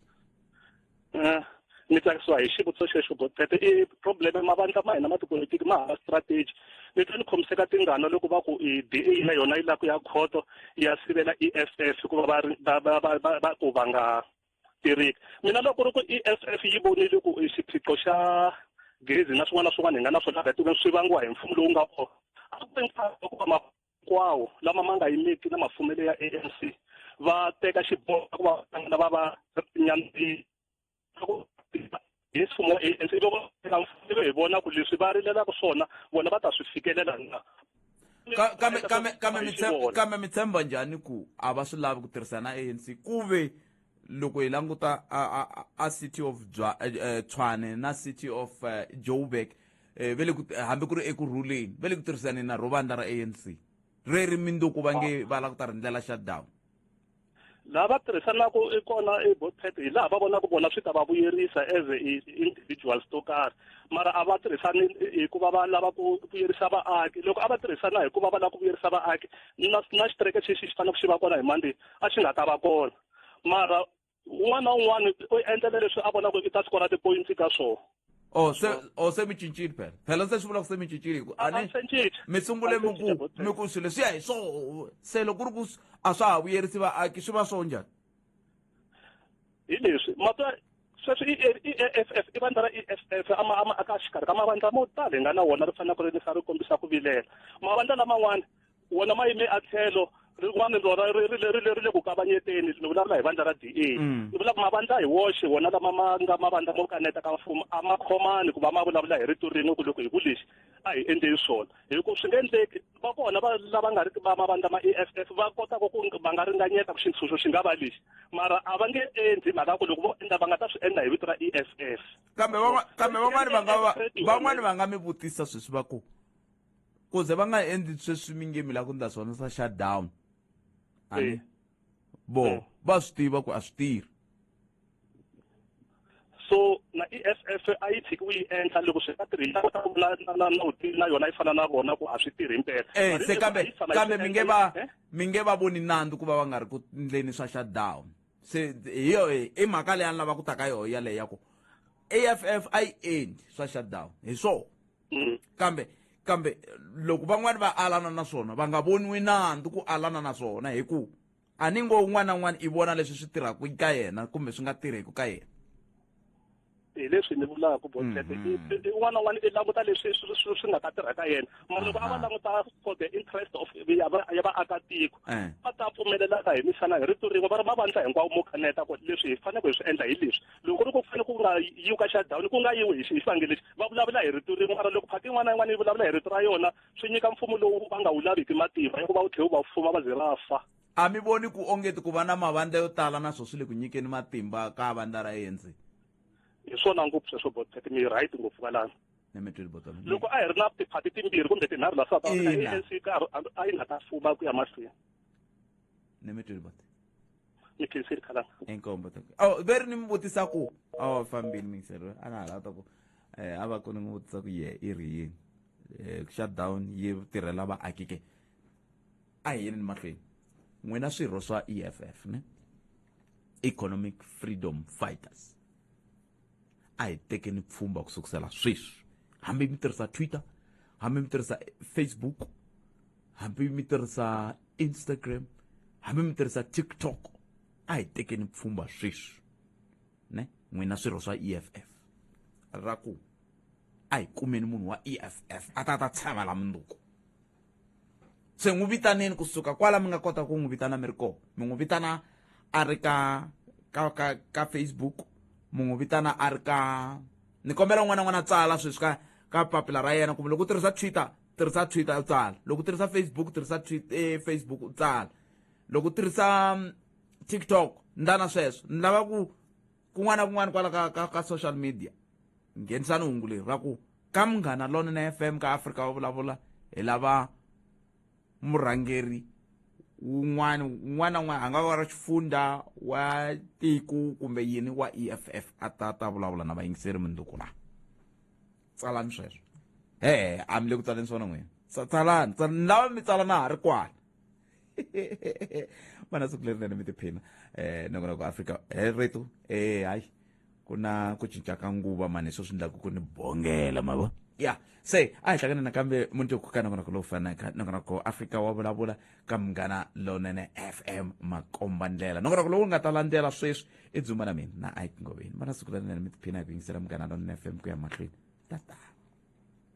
Ni tsakisiwa hi xivutiso xexo, Botete. I problem mavandla ma hina ma tipolitiki ma hava strategy. Ni twa ni khomiseka tingana loko va ku i DA na yona yi lava ku ya khoto ya sivela EFF hikuva va ri, va, va, va, va, va ku va nga tirhiki. Mina loko ku ri ku EFF yi vonile ku i xiphiqo xa gezi na swin'wana na swin'wana hi nga na swona laha tikweni swi vangiwa hi mfumo lowu nga kona, a ku ve nkarhi wa ku va hinkwawo lama ma nga yimeki na mafumelo ya ANC va teka xiboho ku va hlangana va va nyambi hi mfumo wa ANC, ivi va teka mfumo, ivi hi vona ku leswi va rilelaka swona vona va ta swi fikelela na. Kambe mi tshemba njhani ku a va swi lavi ku tirhisana na ANC? Ku ve loko hi languta a City of Tshwane na City of Joburg, ve le ku, hambi ku ri Ekurhuleni, ve le ku tirhisaneni na ro vandla ra ANC re ri minduku va nge va lava ku ta ri ndlela shutdown. Laha va tirhisanaka i kona i Botpet, hi laha va vonaka vona swi ta va vuyerisa as individuals to karhi, mara a va tirhisani hikuva va lava ku vuyerisa vaaki. Loko a va tirhisana hikuva va lava ku vuyerisa vaaki, na xitereke xexi xi faneleke xi va kona hi Monday a xi nga ta va kona. Mara un'wana na un'wana u endlela leswi a vonaka i ta score ti-points ka swona. Oh, se, oh, se mi cincile phela. Phela se swi vula ku se mi cincile hi ku a ni A se cinci. mi sungule A se mi ku, cinca, Botpet. mi ku swilo leswi ya hi swoho. Se loko ku ri ku a swa ha vuyerisi vaaki, swi va swo njhani? Hi leswi, matwa sweswi i EFF, i vandla ra EFF, ama aka xikarhi ka mavandla mo tala hi nga na wona ri faneleke ri nisa ri kombisa ku vilela. Mavandla laman'wana wona ma yime a tlhelo rin'wana rona ri le ku kavanyeteni. Ni vulavula hi vandla ra DA. Ni vula ku mavandla hi woxe wona lama ma nga mavandla mo kaneta ka mfumo a ma khomani ku va ma vulavula hi rito rin'we ku loko hi ku lexi a hi endleni swona. Hi ku swi nga endleki va kona va lava nga riki va mavandla ma EFF va kotaka ku va nga ringanyeta ku xintshunxo xi nga va lexi, mara a va nge endli mhaka ya ku loko vo endla va nga ta swi endla hi vito ra EFF. Kambe van'wani va nga va, van'wani va nga mi vutisa sweswi va ku ku ze va nga endli sweswi mi nge mi lava ku endla swona swa shutdown. Ani? Vo, va swi tiva ku a swi tirhi. So na EFF a yi tshiki ku yi endla loko swi nga tirhi, yi ta kota ku vula na vutivi na yona yi fana na vona ku a swi tirhi himpela. Mara Se loko a yi tshama yi kambe swi mi nge endla, va, mi nge va voni nandzu ku va va nga ri ku endleni swa shutdown. Se hi yo i mhaka leyi a ni lava ku ta ka yona yaleyo ya ku EFF a yi endli swa shutdown hi swona. Kambe loko van'wani va alana na swona va nga voniwi nandzu ku alana na swona, hi ku a ni ngo un'wana na un'wana i vona leswi swi tirhaka ka yena kumbe swi nga tirheki ka yena. Hi leswi ni vulaka botete un'wana na un'wana i languta leswi swi nga ta tirha ka yena, mara loko a va languta for the interest of ya vaakatiko, va ta pfumelelaka hi misana hi rito rin'we, va ri mavandla hinkwawo mo kaneta ku leswi hi fanele hi swi endla hi leswi. Loko ku ri ku fanele ku nga yiwi ka shutdown, ku nga yiwi hi xivangelo lexi, va vulavula hi rito rin'we. Mara loko phati yin'wana na yin'wana yi vulavula hi rito ra yona, swi nyika mfumo lowu va nga wu laviki matimba ya ku va wu tlhe wu va fuma va ze va fa. A mi voni ku ongeti ku va na mavandla yo tala na swo swi le ku nyikeni matimba ka vandla ra ANC? Hi swona ngopfu sweswo, Botete, mi right ngopfu kwalano. Ni mi twile, Botwana. Loko a hi ri na tiphati timbirhi kumbe tinharhu la South Africa, ANC ka a yi nga ta fuma ku ya mahlweni. Ni mi twile, Bot. Ni khensile, khalanga. Inkomu, Bot. Oh, ve ri ni mi vutisa ku oh fambini mingiselo a na ha lava ku a va ku ni n'wi vutisa ku ye i ri yini shutdown yi tirhela vaaki ke? A hi yeni ni mahlweni. N'wina swirho swa EFF, ne, Economic Freedom Fighters, a hi tekeni pfhumba ku sukusela sweswi. Hambi mi tirhisa Twitter, hambi mi tirhisa Facebook, hambi mi tirhisa Instagram, hambi mi tirhisa TikTok, a hi tekeni pfhumba sweswi, ne, n'wina swirho swa EFF, ra ku a hi kumeni munhu wa EFF a ta ta tshama la mundzuku. Se n'wi vitaneni kusuka kwala mi nga kota ku n'wi vitana mi ri kona, mi n'wi vitana a ri ka Facebook, mi n'wi vitana a ri ka, ni kombela un'wana na un'wana a tsala sweswi ka papila ra yena, kumbe loko u tirhisa Twitter, tirhisa Twitter u tsala, loko u tirhisa Facebook, tirhisa Facebook u tsala, loko u tirhisa TikTok, ndlana sweswo. Ni lava ku kun'wana na kun'wana kwala ka social media nghenisani hungu leri ra ku ka Munghana Lonene FM ka Afrika va vulavula hi lava murhangeri wun'wana wun'wana na wun'wana, a nga va ra xifundza, wa tiko kumbe yini, wa EFF, a ta vulavula na vayingiseri mundzuku la. Tsalani sweswo. He a mi le ku tsaleni swona n'wina? Tsalani, ni lava mi tsala na ha ri kwala. Vana siku lerinene, mi tiphina. Nongonoko Afrika he rito hayi ku na ku cinca ka nguva mani, swo swi endlaku ku ni bongela ma vo ya. Se a hi hlangane nakambe mundzuku ka nongonoko lowu fanaka, nongonoko Afrika wa vulavula ka Munghana Lonene FM, makomba ndlela. Nongonoko lowu nga ta landzela sweswi i Dzumba na mina na Ike Ngoveni. Vana siku lerinene, mi tiphina hi ku yingisela Munghana Lonene FM ku ya mahlweni. Tata.